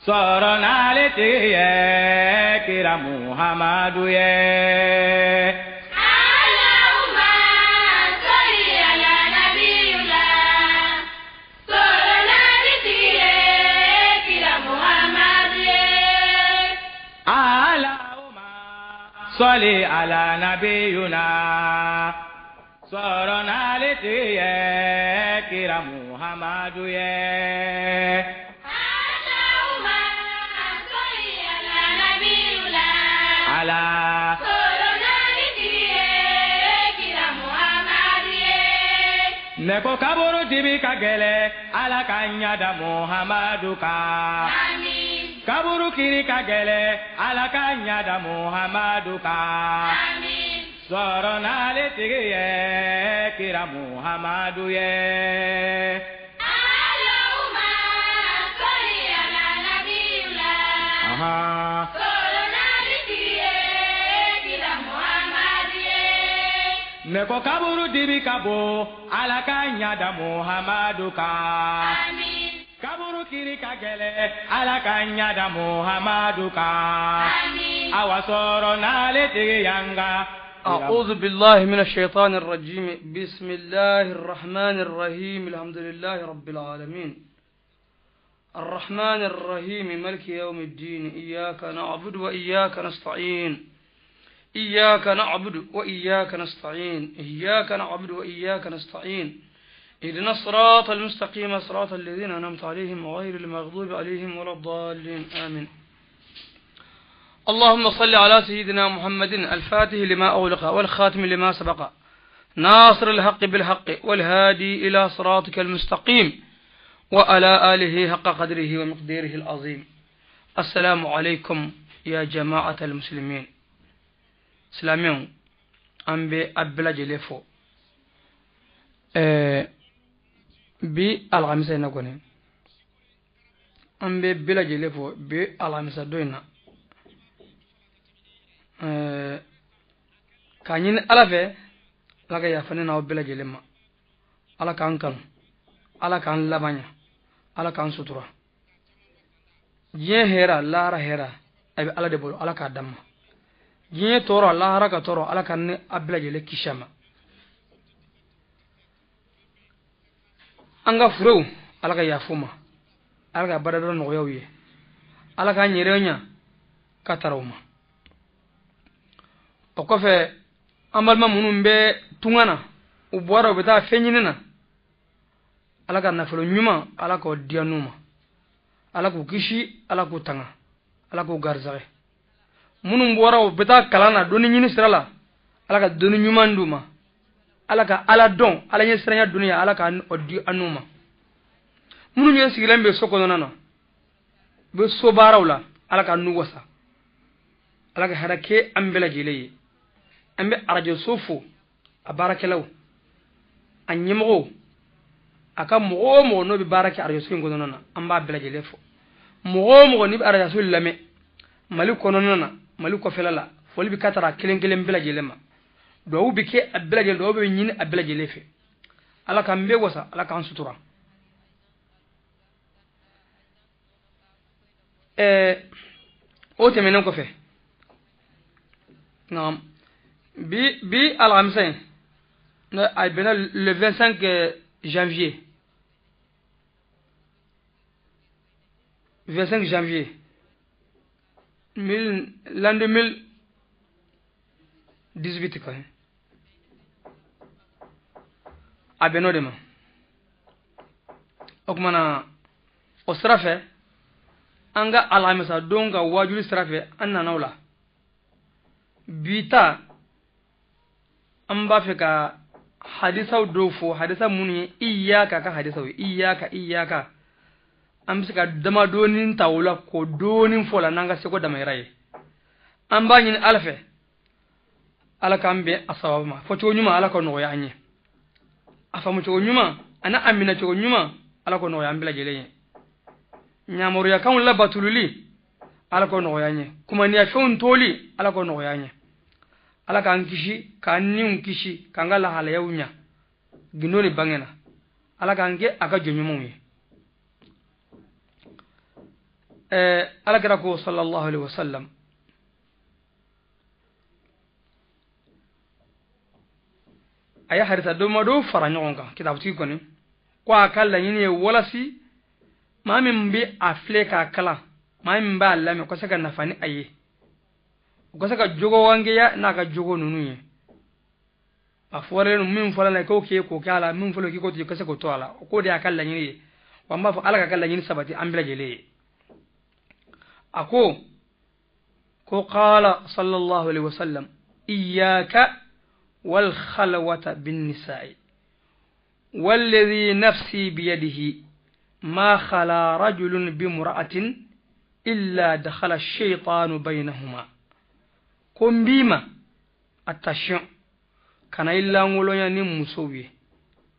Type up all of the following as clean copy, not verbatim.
Sɔrɔ n'ale tigi ye kira Muhamadu ye. Allahumma salli ala nabiyula. Sɔrɔ n'ale tigi ye kira Muhamadu ye. Allahumma salli ala nabiyuna. Sɔrɔ n'ale tigi ye kira Muhamadu ye. Allahumma salli ala nabiyula. Ala. Sɔrɔ n'ale tigi ye kira Muhamadu ye. Ne ko kaburu dibi ka gɛlɛn, Ala ka ɲada Muhamadu kan. Amin. Kaburu kiri ka gɛlɛn, Ala ka ɲada Muhamadu kan. Amin. Sɔrɔ n'ale tigi ye kira Muhamadu ye. Allahumma salli ala nabiyula. Ahan. Sɔrɔ n'ale tigi ye kira Muhamadu ye. Ne ko kaburu dibi ka bon, Ala ka ɲada Muhamadu kan. Amin. Kaburu kiri ka gɛlɛn, Ala ka ɲada Muhamadu kan. Amin. Awa sɔrɔ n'ale tigi yanga. أعوذ بالله من الشيطان الرجيم. بسم الله الرحمن الرحيم. الحمد لله رب العالمين الرحمن الرحيم مالك يوم الدين. إياك نعبد وإياك نستعين. إياك نعبد وإياك نستعين. إياك نعبد وإياك نستعين. اهدنا الصراط المستقيم صراط الذين أنعمت عليهم غير المغضوب عليهم ولا الضالين. آمين. اللهم صل على سيدنا محمد الفاتح لما أغلق والخاتم لما سبق ناصر الحق بالحق والهادي إلى صراطك المستقيم وعلى آله حق قدره ومقداره العظيم. السلام عليكم يا جماعة المسلمين. سلامين أم بأبلا جلفو بي الغمسة نقول أم بلا جلفو بي الغمسة دوينا k'a ɲini Ala fɛ, Ala ka yafa ne n'aw bɛɛ lajɛlen ma. Ala k'an kanu, Ala k'an labanya, Ala k'an sutura. Diɲɛ hɛrɛ, lahara hɛrɛ, a bɛ Ala de bolo, Ala k'a d'an ma. Diɲɛ tɔɔrɔ, lahara ka tɔɔrɔ, Ala ka ne a bɛɛ lajɛlen kisi a ma. An ka furew, Ala ka yafa u ma, Ala ka baarada nɔgɔya u ye, Ala k'an yɛrɛ ɲa ka tara u ma. O kɔfɛ, an balima minnu bɛ tunga na, u bɔra u bɛ taa fɛn ɲini na, Ala ka nafolo ɲuman, Ala k'o di an n'u ma. Ala k'u kisi, Ala k'u tanga, Ala k'u garisɛgɛ. Minnu bɔra u bɛ taa kalan na dɔnni ɲini sira la, Ala ka dɔnni ɲuman d'u ma. Ala ka Ala dɔn, Ala ɲɛ siranya dɔnniya, Ala ka o di an n'u ma. Minnu ɲɛ sigilen bɛ so kɔnɔna na, u bɛ so baaraw la, Ala ka n'u wasa. Ala ka hɛrɛ kɛ an bɛɛ lajɛlen ye. An bɛ arajoso fo, a baarakɛlaw, a ɲɛmɔgɔw, a ka mɔgɔ o mɔgɔ n'o bɛ baara kɛ arajoso in kɔnɔna na, an b'a bɛɛ lajɛlen fo. Mɔgɔ o mɔgɔ n'i bɛ arajoso lamɛn Mali kɔnɔna na, Mali kɔfɛla la, foli bɛ ka tara kelen kelen bɛɛ lajɛlen ma. Duwawu bɛ kɛ a bɛɛ lajɛlen, duwawu bɛ ɲini a bɛɛ lajɛlen fɛ. Ala k'an bɛɛ wasa, Ala k'an sutura. O tɛmɛnen kɔfɛ, naam, bi alhamisa in, a bɛnna le 25 janvier. 25 janvier l'an 2018 quoi. A bɛn'o de ma. O tuma na, o sira fɛ, an ka alhamisa don ka wajuli sira fɛ, an nana o la. Bi ta, an b'a fɛ ka hadisaw dɔw fɔ, hadisa minnu ye iyaka ka hadisaw ye, iyaka iyaka. An bɛ se ka damadɔnin ta o la k'o dɔɔnin fɔ o la n'an ka seko damayira ye. An b'a ɲini Ala fɛ, Ala k'an bɛn a sababu ma. Fɔcogo ɲuman, Ala k'o nɔgɔya an ye. A faamucogo ɲuman ani a minɛcogo ɲuman, Ala k'o nɔgɔya an bɛɛ lajɛlen ye. Ɲamaruyakanw labatululi, Ala k'o nɔgɔya an ye. Kumaniyafɛnw toli, Ala k'o nɔgɔya an ye. Ala k'an kisi, k'an niw kisi, k'an ka lahalayaw ɲa gindo ni bange na. Ala k'an kɛ a ka jɔn ɲumanw ye. Ala kira ko sallallahu alaihi wasallam, a ye hadisa dɔ fara ɲɔgɔn kan kitabutigi kɔni ko a ka laɲini ye walasi maa min bɛ a filɛ k'a kalan, maa min b'a lamɛn, o ka se ka nafa ni a ye, o ka se ka jogo wangeya n'a ka jogo ninnu ye. A fɔra min fɔra la k'o k'e k'o kɛ a la, min fɔra k'i k'o to i ka se k'o to a la, o k'o de y'a ka laɲini ye. Wa n b'a fɔ Ala k'a ka laɲini sabati an bɛɛ lajɛlen ye. A ko ko qala sallallahu alaihi wasallam, iyyaka wal khalwata bin nisa'i walladhi nafsi biyadihi ma khala rajulun bimra'atin illa dakhala ash-shaytanu baynahuma. Ko n b'i ma attention, kana i langolonya ni musow ye,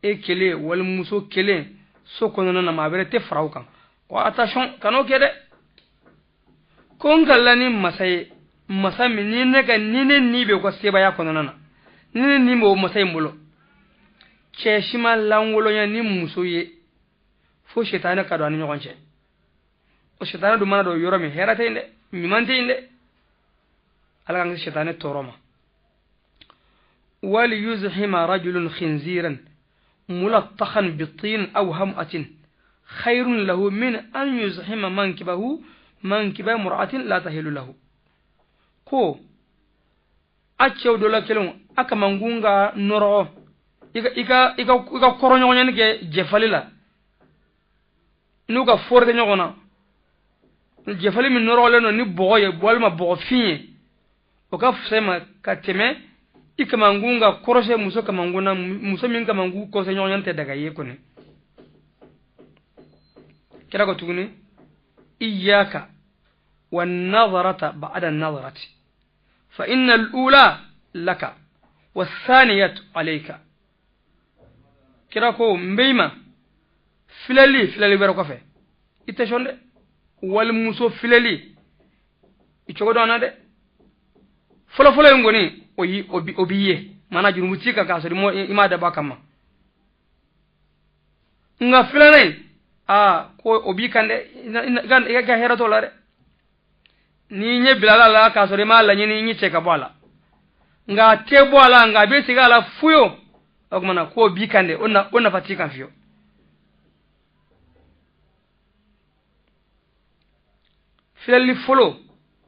e kelen wali muso kelen so kɔnɔna na, maa wɛrɛ tɛ fara o kan. Ko attention, kan'o kɛ dɛ. Ko n kalila ni masa ye, masa min ni ne ka ni ne ni bɛ o ka sebaaya kɔnɔna na, ni ne ni b'o masa in bolo, cɛ si ma langolonya ni muso ye fo sitanɛ ka don a ni ɲɔgɔn cɛ. O sitanɛ dun mana don yɔrɔ min, hɛrɛ tɛ yen dɛ, ɲuman tɛ yen dɛ. Ala k'an kisi sitanɛ tɔɔrɔ ma. Wali yuzhima rajulun khinziran mulattakhan bitin aw ham'atin khayrun lahu min an yuzhima mankibahu mankiba mur'atin la tahilu lahu. Ko a cɛw dɔ la kelenw, a kamankun ka nɔrɔ i ka kɔrɔɲɔgɔnyani kɛ jɛfali la, n'u ka fɔri kɛ ɲɔgɔn na, jɛfali min nɔrɔlen don ni bɔgɔ ye walima bɔgɔfin ye, o ka fisa i ma ka tɛmɛ i kamankun ka kɔrɔsɛ muso kamankun na, muso min kamankun kɔrɔsɛ ɲɔgɔnya tɛ daga ye kɔni. Kira ko tuguni, iyyaka wan-nazarata ba'da an-nazarati fa inna al-ula laka was-thaniyatu alayka. Kira ko n b'i ma filɛli filɛli wɛrɛ kɔfɛ, i tɛ sɔn dɛ, wali muso filɛli i cogo dɔn na dɛ. Fɔlɔfɔlɔ in kɔni o b'i ye, maana jurumu t'i kan k'a sɔrɔ i m'a dabɔ a kama. Nka filanan in, aa ko o b'i kan dɛ, i ka hɛrɛ t'o la dɛ. N'i ɲɛ bilala a la k'a sɔrɔ i m'a laɲini, i ɲɛ cɛ ka bɔ a la, nka a tɛ bɔ a la, nka a bɛ segin a la fuyo. O tuma na k'o b'i kan dɛ, o nafa t'i kan fiyewu. Filɛli fɔlɔ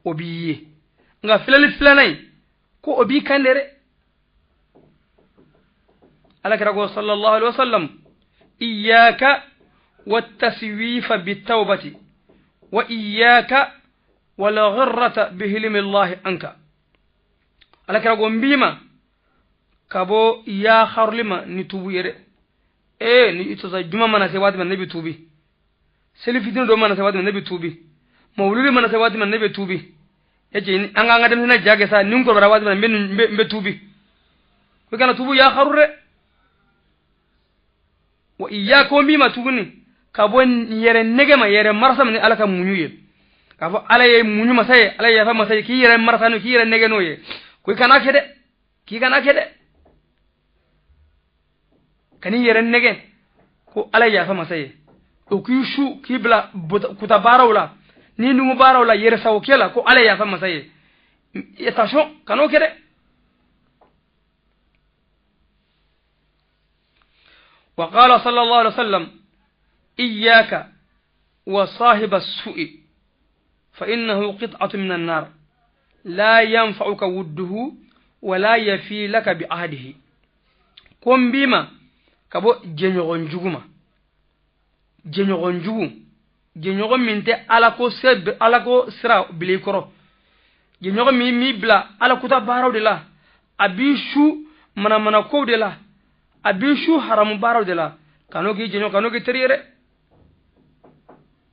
o b'i ye, nka filɛli filanan in ko o b'i kan dɛ. Ala kira ko sallallahu alaihi wasallam, iyyaka wat-taswifa bit-tawbati wa iyyaka wal ghirrata bihilmi Allah anka. Ala kira ko n b'i ma ka bɔ yaharuli ma ni tubu ye dɛ. Ni i tɔsa juma mana se waati min ne bɛ tubi, seli fitinin dɔ mana se waati min ne bɛ tubi, mawuludi mana se waati min ne bɛ tubi, e cɛ an k'an ka denmisɛnninya ja kɛ sa, ni n kɔrɔbayara waati min n bɛ tubi. Ko i kana tubu yaharu dɛ. Wa iyyaka, ko n b'i ma tuguni ka bɔ yɛrɛ nɛgɛ ma, yɛrɛ marasa ma ni Ala ka muɲu ye, k'a fɔ Ala ye muɲu masa ye, Ala ye yafa masa ye, k'i yɛrɛ marasa n'o, k'i yɛrɛ nɛgɛ n'o ye, ko i kana kɛ dɛ, k'i kana kɛ dɛ, kan'i yɛrɛ nɛgɛ ko Ala ye yafa masa ye, o k'i su k'i bila kuta baaraw la ni nugu baaraw la, yɛrɛ sago kɛ la, ko Ala ye yafa masa ye. Attention, kan'o kɛ dɛ. Wa qala sallallahu alaihi wasallam, iyyaka wa sahiba as-su'i fa innahu qit'atun min an-nar la yanfa'uka wudduhu wa la yafi laka bi ahdihi. Ko n b'i ma ka bɔ jɛɲɔgɔn jugu ma, jɛɲɔgɔn jugu, jɛɲɔgɔn min tɛ Ala ko sira bila i kɔrɔ, jɛɲɔgɔn min b'i bila Ala kuta baaraw de la, a b'i su manamana kow de la, a b'i su haramu baaraw de la, kan'o k'i jɛɲɔgɔn, kan'o k'i teri ye dɛ.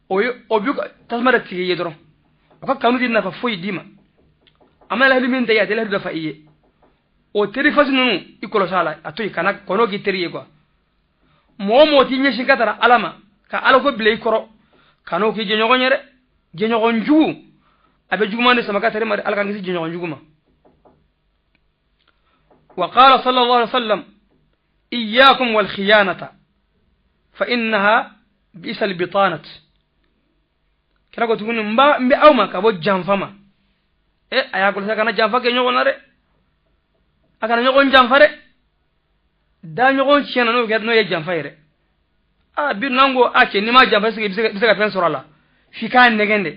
O ye o bi tasuma de tigɛ i ye dɔrɔn, o ka kanu ti nafa foyi d'i ma, a ma lahidu min ta i ye, a tɛ lahidu dafa i ye. O teri fasi ninnu i kɔlɔsi a la, a to yen, kana kɔnɔ k'i teri ye quoi. Mɔgɔ mɔgɔ t'i ɲɛsin ka taara Ala ma ka Ala ko bila i kɔrɔ, kan'o k'i jɛɲɔgɔn ye dɛ. Jɛɲɔgɔn jugu a bɛ juguman de sama ka teri ma dɛ. Ala k'an kisi jɛɲɔgɔn jugu ma. Wa qala sallallahu alaihi wasallam, iyyakum wal khiyanata fa innaha bi'sa al bitanat. Kira ko tuguni n bɛ aw ma ka bɔ janfa ma. E a y'a kɔlɔsi a kana janfa kɛ ɲɔgɔn na dɛ, a kana ɲɔgɔn janfa dɛ, da ɲɔgɔn tiɲɛ na n'o kɛ n'o ye janfa yɛrɛ. A bi n'an ko a cɛ n'i ma janfa sigi i bɛ se ka fɛn sɔrɔ a la, f'i k'a nɛgɛn dɛ,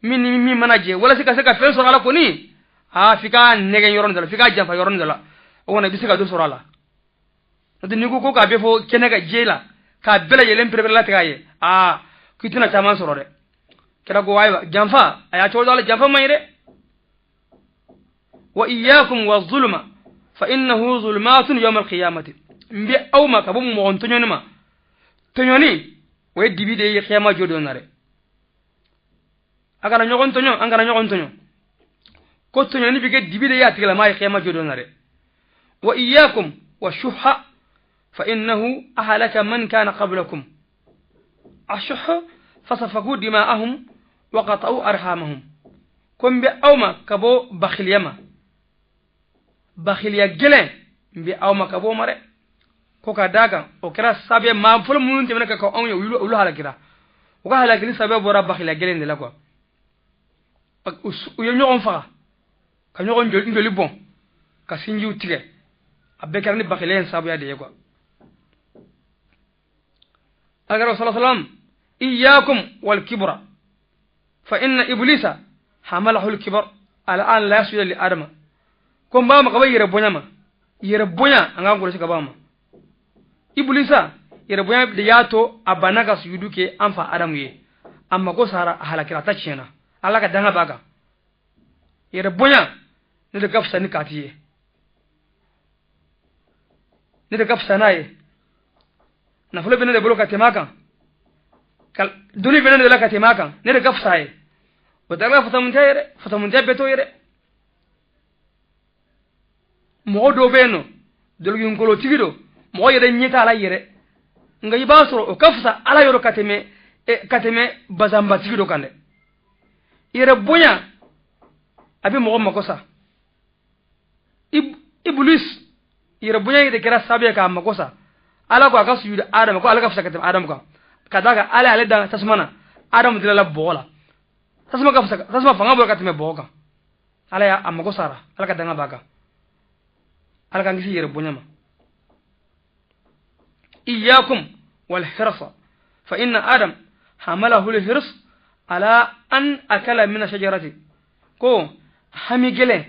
min ni min mana jɛ walasa ka se ka fɛn sɔrɔ a la kɔni, aa f'i k'a nɛgɛn yɔrɔnin dɔ la, f'i k'a janfa yɔrɔnin dɔ la, o kɔni i bɛ se ka dɔ sɔrɔ a la. N'o tɛ n'i ko k'a bɛɛ fɔ kɛnɛ ka jɛ la k'a bɛɛ lajɛlen pereperelatigɛ a ye, aa k'i tɛna caman sɔrɔ dɛ. Kira ko ayiwa janfa a y'a cogo dɔ la, janfa man ɲi dɛ. Wa iyyakum wa zulma fa innahu zulmatun yawm alqiyamati. N bɛ aw ma ka bɔ mɔgɔ tɔɲɔni ma, tɔɲɔni o ye dibi de ye kiyama jɔ don na dɛ. A kana ɲɔgɔn tɔɲɔ, an kana ɲɔgɔn tɔɲɔ, ko tɔɲɔni bɛ kɛ dibi de ye a tigilama ye kiyama jɔ don na dɛ. Wa iyyakum wa shuhha fa innahu ahlaka man kana qablakum. Ashuhhu fasafaku dima'ahum wa qata'u arhamahum. Ko n bɛ aw ma ka bɔ bakhiliya ma, bakhiliya gɛlɛn n bɛ aw ma ka bɔ o ma dɛ. Ko ka d'a kan o kɛra sababu ye maa fɔlɔ minnu tɛmɛna ka kɛ anw ye olu halakira, u ka halakili sababu bɔra bakhiliya gɛlɛn de la quoi. U ye ɲɔgɔn faga ka ɲɔgɔn joli bɔn ka sinjiw tigɛ, a bɛɛ kɛra ni bakhiliya in sababuya de ye quoi. Alakira sallallahu alaihi wasallam iyyakum wal kibra fa inna iblisa hamalahu al kibar ala an la yasjuda li adama. Ko n b'a ma ka bɔ yɛrɛ bonya ma, yɛrɛ bonya an k'an kɔlɔsi ka bɔ a ma. Iblisa yɛrɛ bonya de y'a to a banna ka sujudu kɛ an fa Adamu ye, a mako sara a halakira, a ta tiɲɛna, Ala ka danga b'a kan. Yɛrɛ bonya ne de ka fisa ni kati ye, ne de ka fisa n'a ye, nafolo bɛ ne de bolo ka tɛmɛ a kan, doni bɛ ne de la ka tɛmɛ a kan, ne de ka fisa ye. O tɛ ala fasamuntiya ye dɛ, fasamuntiya bɛɛ t'o ye dɛ. Mɔgɔ dɔw bɛ yen nɔ dolokinkolotigi don, mɔgɔ yɛrɛ ɲɛ t'a la yɛrɛ, nka i b'a sɔrɔ o ka fisa ala yɔrɔ ka tɛmɛ bazanbatigi dɔ kan dɛ. Yɛrɛ bonya a bɛ mɔgɔ mako sa. Iblis yɛrɛ bonya de kɛra sababu ye k'a mako sa. Ala ko a ka sujudu Adama, ko ala ka fisa ka tɛmɛ Adamu kan, ka d'a kan ala y'ale dan tasuma na, Adamu dilala bɔgɔ la, tasuma ka fisa, tasuma fanga bɔra ka tɛmɛ bɔgɔ kan. Ala y'a mako sara, ala ka danga b'a kan. Ala k'an kisi yɛrɛ bonya ma. Iyyakum wal hirsa fa inna Adam hamalahu al hirs ala an akala min shajarati. Ko hami gɛlɛn,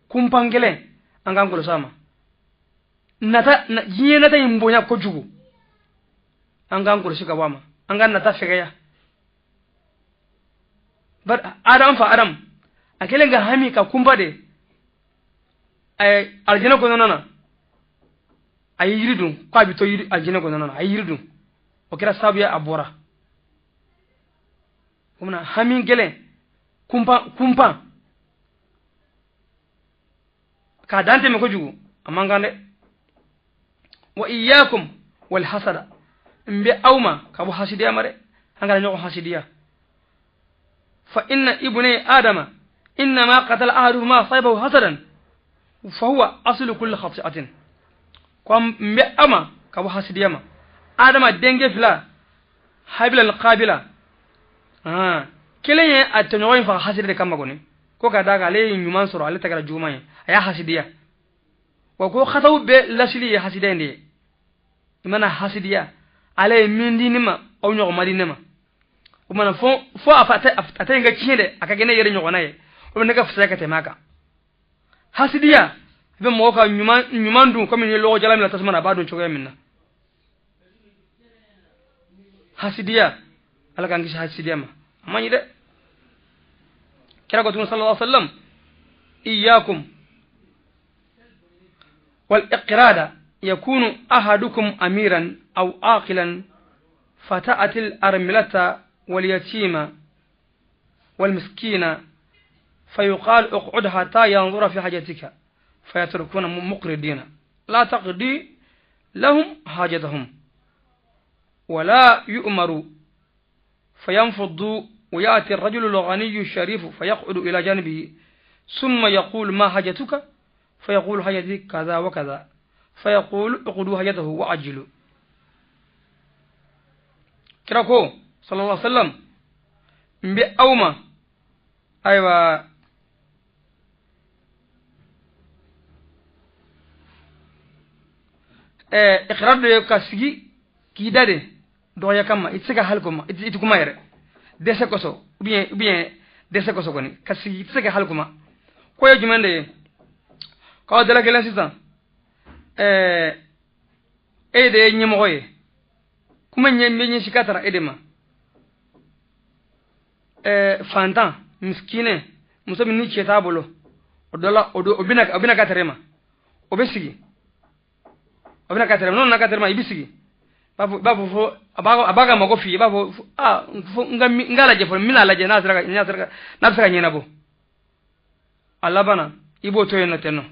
kunpan gɛlɛn, an k'an kɔlɔsi a ma. Nata diɲɛ nata in bonya kojugu, an k'an kɔlɔsi ka bɔ a ma, an ka nata fɛgɛya. Bari Adam fa Adam a kɛlen ka hami ka kunpa de alijinɛ kɔnɔna na, a ye yiri dun, k'a bɛ to yiri alijinɛ kɔnɔna na, a ye yiri dun, o kɛra sababu ye a bɔra. O mana hami gɛlɛn, kunpan k'a dan tɛmɛ kojugu, a man kan dɛ. Wa iyyakum wal hasada, n bɛ aw ma ka bɔ hasidiya ma dɛ, an kana ɲɔgɔn hasidiya. Fa inna ibnay adama innama qatala ahaduhuma sahibahu hasadan fa huwa aslu kulli khati'atin. Ko n bɛ aw ma ka bɔ hasidiya ma. Adama denkɛ fila, Habila ni Kabila, kelen ye a tɔɲɔgɔn in faga hasidi de kama kɔni, ko ka d'a kan ale ye ɲuman sɔrɔ, ale ta kɛra juguman ye, a y'a hasidiya. Wa ko xataw bɛɛ lasili ye hasidiya in de ye. I mana hasidiya, ale ye min di ne ma, aw ɲɔgɔn ma di ne ma, o mana fo a ta in ka tiɲɛ dɛ, a ka kɛ ne yɛrɛ ɲɔgɔnna ye, o bɛ ne ka fisaya ka tɛmɛ a kan. Hasidiya a bɛ mɔgɔ ka ɲuman dun komi ni ye lɔgɔ jalan min na tasuma na, a b'a dun cogoya min na. Hasidiya, ala k'an kisi hasidiya ma, a man ɲi dɛ. Kira ko tuguni sallallahu alaihi wasallam iyyakum wal iqrada yakunu ahadukum amiran aw aqilan fata'ati al armilata wal yatima wal miskina fayuqal uq'ud hatta yanzura fi hajatika fayatrukuna muqridina la taqdi lahum hajatahum ولا يؤمر فينفض ويأتي الرجل الغني الشريف فيقعد إلى جانبه ثم يقول ما حاجتك فيقول حاجتي كذا وكذا فيقول اقضوا حاجته وعجلوا. كراكو صلى الله عليه وسلم N bɛ aw ma ayiwa iqrar de ye ka sigi k'i da de dɔgɔya kama, i tɛ se ka hali kuma, i tɛ kuma yɛrɛ dɛsɛ kosɔn, ou bien dɛsɛ kosɔn kɔni ka sigi i tɛ se ka hali kuma. Ko ye jumɛn de ye? K'aw dala kelen sisan, e de ye ɲɛmɔgɔ ye, kuma ɲɛ bɛ ɲɛsin ka taara e de ma. Fantan miskinɛ muso min ni cɛ t'a bolo, o dɔ la o bɛna ka tɛrɛ ma, o bɛ sigi, o bɛna ka tɛrɛ ma, n'o nana ka tɛrɛ ma, i bɛ sigi, b'a fɔ a b'a ka mago f'i ye, i b'a fɔ aa n k'a lajɛ fɔlɔ, n bɛna lajɛ n'a sera n'a bɛ se ka ɲɛnabɔ. A laban na i b'o to yen nɔ ten nɔ,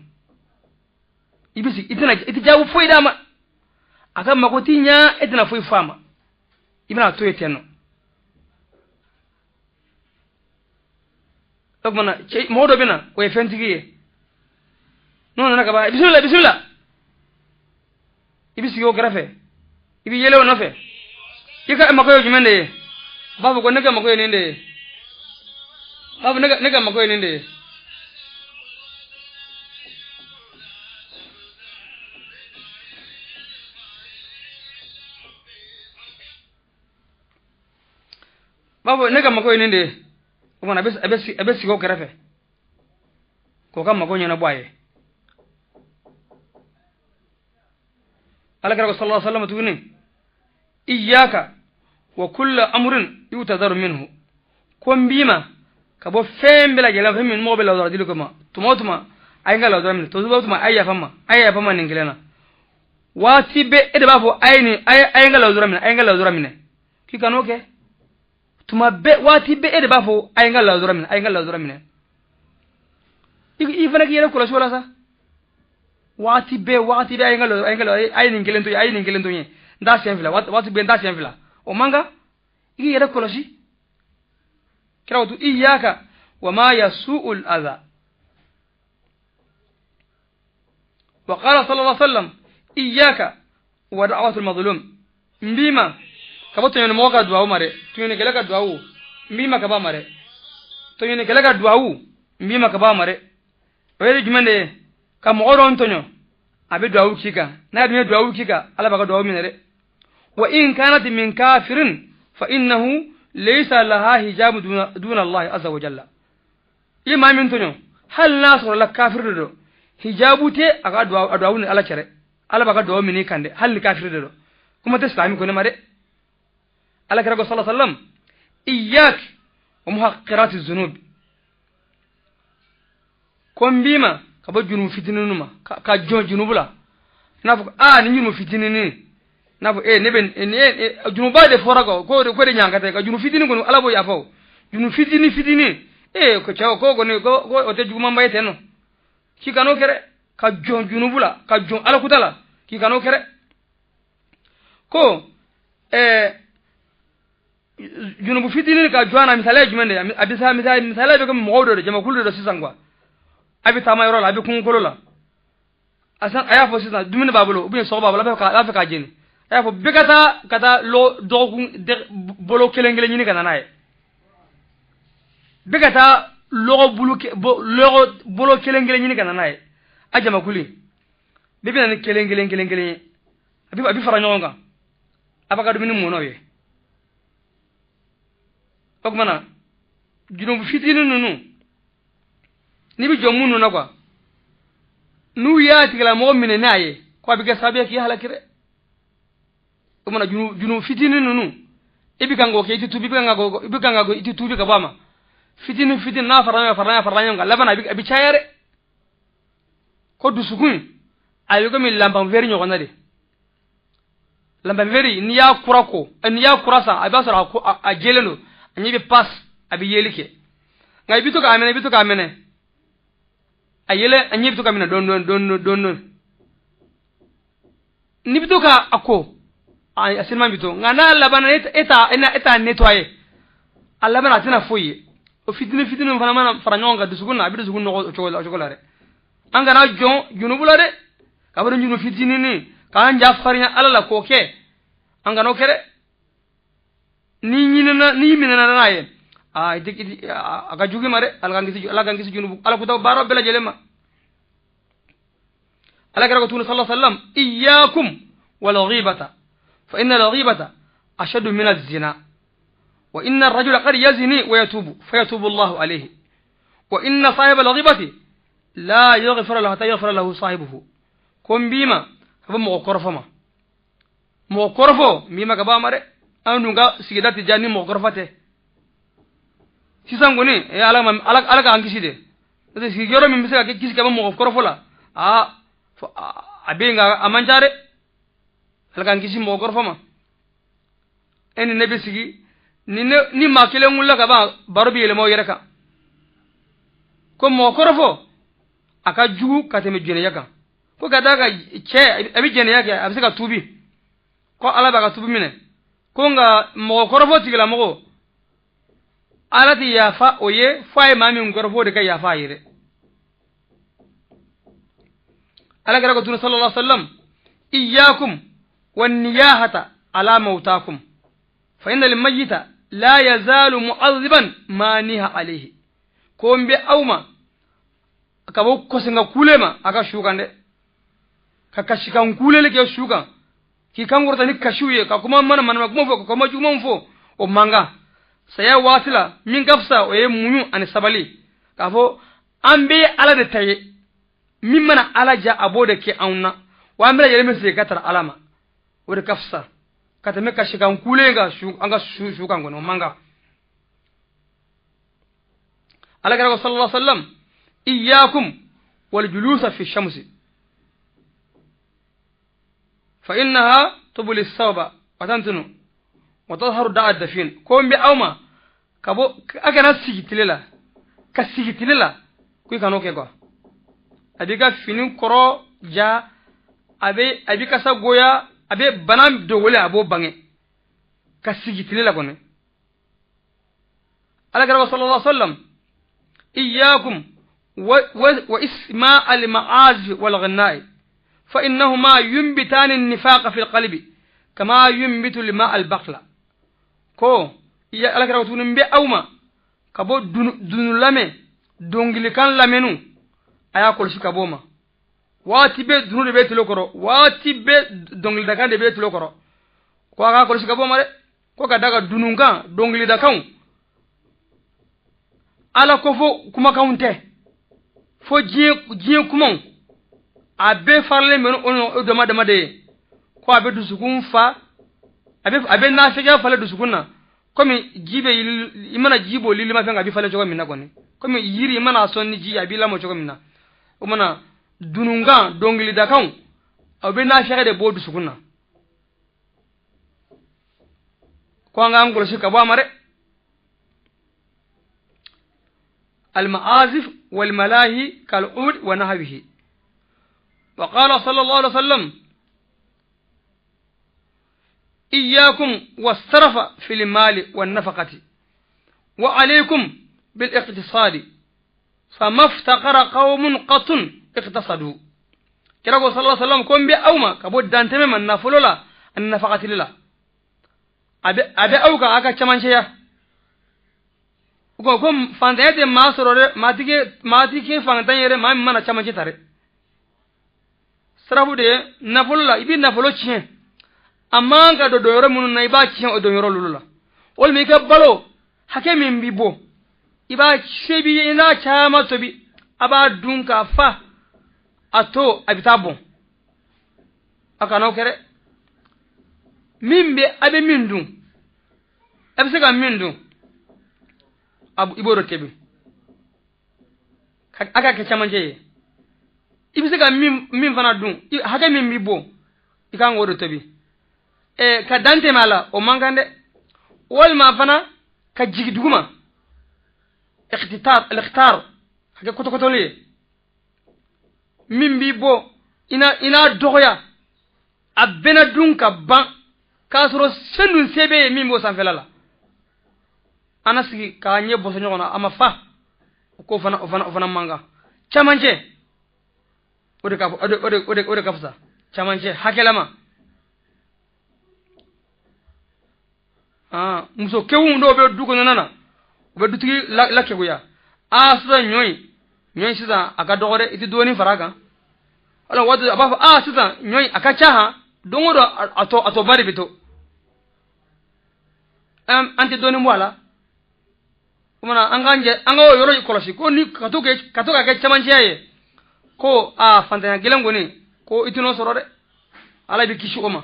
i bɛ sigi, i tɛ jaabi foyi d'a ma, a ka mago t'i ɲɛ, e tɛna foyi fɔ a ma, i bɛna to yen ten nɔ. O tuma na cɛ mɔgɔ dɔ bɛ na, o ye fɛntigi ye, n'o nana ka ban, bisimila bisimila, i bɛ sigi o kɛrɛfɛ, i bɛ yɛlɛ o nɔfɛ, i ka mako ye jumɛn de ye? A b'a fɔ ko ne ka mako ye nin de ye, a b'a fɔ ne ka mako ye nin de ye. B'a fɔ ne ka mako ye nin de ye. O tuma na a bɛ sigi o kɛrɛfɛ k'o ka mako ɲɛnabɔ a ye. Ala kira ko sallallahu alaihi wasallam tuguni, iyyaka wa kullu amrin yutadaru minhu, ko n b'i ma ka bɔ fɛn bɛɛ lajɛlen fɛn min mɔgɔ bɛ lawura dili kama, tuma o tuma a ye n ka lawura minɛ, tuma o tuma a ye yafa n ma, a ye yafa n ma nin kelen na. Waati bɛɛ e de b'a fɔ a ye nin, a ye n ka lawura minɛ, a ye n ka lawura minɛ, k'i kan'o kɛ. Tuma bɛɛ waati bɛɛ e de b'a fɔ a ye n ka lawura minɛ, a ye n ka lawura minɛ. I fana k'i yɛrɛ kɔlɔsi o la sa. Waati bɛɛ a ye n ka lawura, a ye nin kelen to yen, a ye nin kelen to yen, n t'a siɲɛ fila, waati bɛɛ n t'a siɲɛ fila, o man kan. I k'i yɛrɛ kɔlɔsi. Kira ko iyyaka wa ma yasu'ul adha. Wa qala sallallahu alaihi wasallam iyyaka wa da'watul mazlum, n b'i ma ka bɔ tɔɲɔnimɔgɔ ka duwawu ma dɛ, tɔɲɔnikɛla ka duwawu n b'i ma ka bɔ a ma dɛ, tɔɲɔnikɛla ka duwawu n b'i ma ka bɔ a ma dɛ. O ye jumɛn de ye? Ka mɔgɔ dɔ tɔɲɔ, a bɛ duwawu k'i kan, n'a dun ye duwawu k'i kan, Ala b'a ka duwawu minɛ dɛ. Wa in kanat min kafirin fa innahu laysa laha hijabu duna Allah azza wa jalla. I maa min tɔɲɔ, hali n'a sɔrɔla kafiri de don, hijabu tɛ a ka duwawu ni Ala cɛ dɛ, Ala b'a ka duwawu minɛ i kan dɛ, hali ni kafiri de don, kuma tɛ silamɛ ko ne ma dɛ. Ala kira ko sallallahu alaihi wasallam iyyak wa muhaqqirati zunub, ko n b'i ma ka bɔ junubu fitininu ma, ka jɔn junubu la, n'a fɔ aa nin junubu fitininin, n'a fɔ ne bɛ junuba de fɔra kɔ, ko de ɲankata ka junubu fitinin kɔni Ala b'o yafa o, junubu fitinin fitinin, ko cɛw ko kɔni ko o tɛ jugumanba ye ten nɔ, k'i kan'o kɛ dɛ, ka jɔn junubu la, ka jɔn Ala kuta la, k'i kan'o kɛ dɛ. Ko junubu fitinin ka jɔn na, misaliya jumɛn de ye? A bɛ misaliya bɛ kɛ mɔgɔw dɔ de, jamakulu dɔ sisan quoi, a bɛ taama yɔrɔ la, a bɛ kungokolo la, a y'a fɔ sisan dumuni b'a bolo ou bien sɔgɔ b'a bolo, a b'a fɛ k'a jeni, a y'a fɔ bɛɛ ka taa dɔgɔkun bolo kelen kelen ɲini ka na n'a ye, bɛɛ ka taa lɔgɔ bolo kelen kelen ɲini ka na n'a ye, a jamakulu bɛɛ bɛ na ni kelen kelen kelen kelen ye, a bɛ fara ɲɔgɔn kan, a b'a ka dumuni mɔn n'o ye. O tuma na junubu fitinin ninnu n'i bɛ jɔ minnu na quoi, n'u y'a tigilamɔgɔ minɛ n'a ye ko a bɛ kɛ sababu ye k'i halaki dɛ. O tuma na junubu fitinin ninnu i bɛ kan k'o kɛ, i tɛ tuubi, i bɛ kan ka i tɛ tuubi ka bɔ a ma, fitinin fitinin n'a fara ɲɔgɔn kan, laban na a bɛ caya dɛ. Ko dusukun a bɛ komi lanpanfɛri ɲɔgɔnna de, lanpanfɛri n'i y'a kura ko, n'i y'a kura san, a b'a sɔrɔ a jɛlen don, a ɲɛ bɛ pas, a bɛ yeli kɛ, nka i bɛ to k'a minɛ, i bɛ to k'a minɛ, a yɛlɛ, a ɲɛ bɛ to ka minɛ dɔɔni dɔɔni dɔɔni dɔɔni, n'i bɛ to k'a ko, a seliman bɛ to, nka n'a labanna e t'a nettoyer, a labanna a tɛna foyi ye. O fitinin fitinin fana mana fara ɲɔgɔn kan dusukun na, a bɛ dusukun nɔgɔ o cogo la dɛ. An kana jɔn junubu la dɛ, ka bɔ junubu fitinin k'an ja farinya Ala la k'o kɛ, an kana o kɛ dɛ. N'i minɛna n'a ye, Aa a ka jugu i ma dɛ. Ala k'an kisi junubu ala kuta baara bɛɛ lajɛlen ma. Ala kira ko tuguni sallallahu alaihi wasallam iyyakum wal ghibata fa inna al ghibata ashaddu min az-zina wa inna ar-rajula qad yazni wa yatubu fa yatubu Allahu alayhi wa inna sahiba al-ghibati la yaghfir lahu hatta yaghfir lahu sahibuhu. Ko n b'i ma ka bɔ mɔgɔ kɔrɔfɔ ma, mɔgɔ kɔrɔfɔ n b'i ma ka bɔ a ma dɛ. An dun ka sigida tɛ diya ni mɔgɔ kɔrɔfɔ tɛ. Sisan kɔni ala k'an kisi de, parce que sigiyɔrɔ min bɛ se ka kɛ kisi ka bɔ mɔgɔ kɔrɔfɔ la, aa a bɛ yen nka a man ca dɛ. Ala k'an kisi mɔgɔ kɔrɔfɔ ma. E ni ne bɛ sigi ni ne ni maa kelen wulila ka ban, baro bɛ yɛlɛma o yɛrɛ kan. Ko mɔgɔ kɔrɔfɔ a ka jugu ka tɛmɛ jɛnɛya kan. Ko ka d'a kan cɛ a bɛ jɛnɛya kɛ, a bɛ se ka tuubi, ko ala b'a ka tuubi minɛ. Ko nka mɔgɔ kɔrɔfɔ tigilamɔgɔ ala tɛ yafa o ye fo a ye maa min kɔrɔfɔ o de ka yafa a ye dɛ. Ala kira ko tuguni sallallahu alaihi wasallam iyyakum wan niyahata ala mautakum fa inna al-mayyita la yazalu mu'adhiban ma niha alayhi. Ko n bɛ aw ma ka bɔ kɔsenka kule ma a ka su kan dɛ, ka kasikan kuleli kɛ su kan, k'i kan kɔrɔta ni kasiw ye, ka kuma mana manama kuma fɔ, ka kuma jugumanw fɔ, o man kan. Saya waati la min ka fisa o ye muɲu ani sabali, k'a fɔ an bɛɛ ye ala de ta ye, min mana ala ja a b'o de kɛ anw na, wa an bɛɛ lajɛlen bɛ segin ka tara ala ma. O de ka fisa ka tɛmɛ kasikan kulen kan su an ka su kan kɔni, o man kan. Ala kira ko sallallahu alaihi wasallam iyyakum wal julusa fi shamsi fa innaha tubli thawba wa tantunu wa tadhharu da'a dafin. Ko n bɛ aw ma ka bɔ a kana sigi tile la, ka sigi tile la ko i kan'o kɛ quoi. A b'i ka fini kɔrɔ ja, a b'i kasa goya, a bɛ bana dogolen a b'o bange, ka sigi tile la kɔni. Ala kira ko sallallahu alaihi wasallam iyyakum wa isma' al-ma'azif wal ghinna'i fa innahuma yunbitani an-nifaqa fi al-qalbi kama yunbitu al-ma'a al-baqla. Ko ala kira ko tuguni n bɛ aw ma ka bɔ dunu lamɛn, dɔnkilikan lamɛnnu a y'a kɔlɔsi ka bɔ o ma. Waati bɛɛ dunu de bɛ tulo kɔrɔ, waati bɛɛ dɔnkilidakan de bɛ tulo kɔrɔ, ko a k'a kɔlɔsi ka bɔ o ma dɛ. Ko ka da ka dununkan dɔnkilidakanw ala ko fo kumakanw tɛ, fo diɲɛ kumaw a bɛɛ faralen bɛ o dama dama de ye. Ko a bɛ dusukun fa, a bɛ nafigiya falen dusukun na, komi ji bɛ i mana ji bɔ lilimafɛn kan a bɛ falen cogo min na kɔni, komi yiri i mana sɔn ni ji a b'i lamɔ cogo min na. O mana dununkan dɔnkilidakanw a bɛ nafigiya de bɔ dusukun na. Ko an k'an kɔlɔsi ka bɔ a ma dɛ. المعازف والملاهي كالعود ونحوه. وقال صلى الله عليه وسلم إياكم والسرف في المال والنفقة وعليكم بالاقتصاد فما افتقر قوم قط اقتصدوا. كرغو صلى الله عليه وسلم كون بي أوما كبو دانتمي من نافلولا النفقة لله أبي أوكا أكا چمانشيا. Ko ko fantanya tɛ maa sɔrɔ dɛ, maa ti kɛ fantan ye dɛ, maa min mana camancɛ ta dɛ. Sirafu de ye nafolo la, i bɛ nafolo tiɲɛ, a man ka don yɔrɔ minnu na i b'a tiɲɛ o don yɔrɔ olu la. Walima i ka balo hakɛ min b'i bɔ, i b'a se b'i ye i n'a caman tobi, a b'a dun k'a fa, a to a bɛ taa bɔn. A kana o kɛ dɛ. Min bɛ a bɛ min dun, a bɛ se ka min dun, i b'o de tobi, a ka kɛ camancɛ ye. I bɛ se ka min fana dun, hakɛ min b'i bɔ, i kan k'o de tobi. Ka dan tɛmɛ a la o man kan dɛ. Walima fana ka jigin duguma, ikhtitar ka kɛ kɔtɔkɔtɔli ye, min b'i bɔ i n'a dɔgɔya, a bɛna dun ka ban k'a sɔrɔ fɛn dun se bɛ ye min b'o sanfɛla la. An na sigi k'a ɲɛ bɔsɔ ɲɔgɔn na, a ma fa, o ko fana o fana man kan. Camancɛ o de ka fisa, camancɛ hakɛlama. Muso kewun dɔw bɛ du kɔnɔna na, U bɛ dutigi lakeguya. Aa sisan ɲɔ in sisan a ka dɔgɔ dɛ, i tɛ dɔɔnin fara a kan. Wala waati a b'a fɔ aa sisan ɲɔ in a ka ca han, don o don a tɔ ba de bɛ to. An tɛ dɔɔnin bɔ a la. O kumana an k'an jɛ an ka o yɔrɔ kɔlɔsi ko ni ka to ka kɛ camancɛya ye ko aa fantanya gɛlɛn kɔni ko i tɛn'o sɔrɔ dɛ. Ala b'i kisi o ma.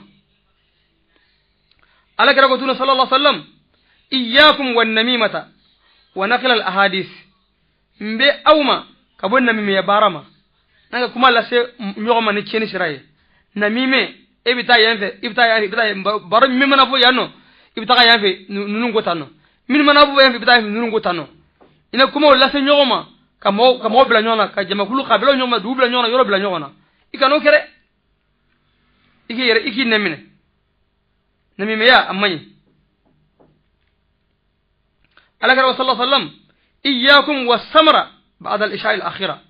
Ala kira ko tunu sallallahu alaihi wasallam iyyakum wan namimata wa naql al ahadith. N bɛ aw ma ka bɔ namimiya baara ma. N'an ka kuma lase ɲɔgɔn ma ni tiɲɛni sira ye. Namime e bɛ taa yan fɛ, i bɛ taa yan fɛ, i bɛ taa yan baro min mana fɔ yan nɔ, i bɛ taga yan fɛ ninnu ko tan nɔ. Min mana fɔ yan fɛ, i bɛ taa yan fɛ ninnu ko tan nɔ. I na kumaw lase ɲɔgɔn ma ka mɔgɔw bila ɲɔgɔn na, ka jamakulu kabila ɲɔgɔn ma, dugu bila ɲɔgɔn na, yɔrɔ bila ɲɔgɔn na. I kan'o kɛ dɛ. I k'i yɛrɛ i k'i nɛ minɛ. Namimiya a man ɲi. Ala kira sallallahu alaihi wasallam iyyakum was-samra ba'da al-isha al-akhira.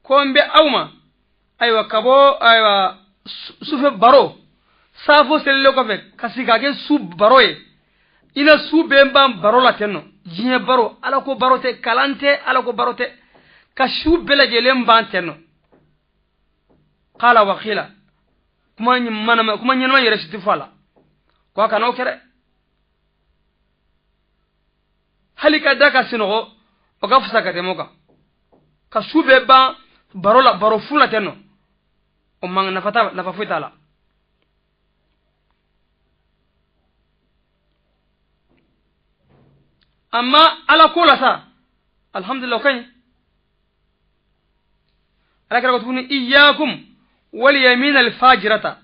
Ko n bɛ aw ma ayiwa ka bɔ ayiwa sufɛ baro saafo selilen kɔfɛ ka sigi ka kɛ su baro ye. I na su bɛɛ ban baro la ten nɔ. Diɲɛ baro, ala ko baro tɛ, kalan tɛ, ala ko baro tɛ. Ka su bɛɛ lajɛlen ban ten nɔ. Qala wa qila. Kuma ɲɛnama yɛrɛ si tɛ fɔ a la. Ko a kana o kɛ dɛ. Hali ka da ka sinɔgɔ o ka fisa ka tɛmɛ o kan. Ka su bɛɛ ban baro la, baro fu la ten nɔ. O man nafa foyi t'a la. Amma ala ko la sa alhamdulillah o ka ɲi. Ala kira ko tuguni iyyakum wal yamin al fajirata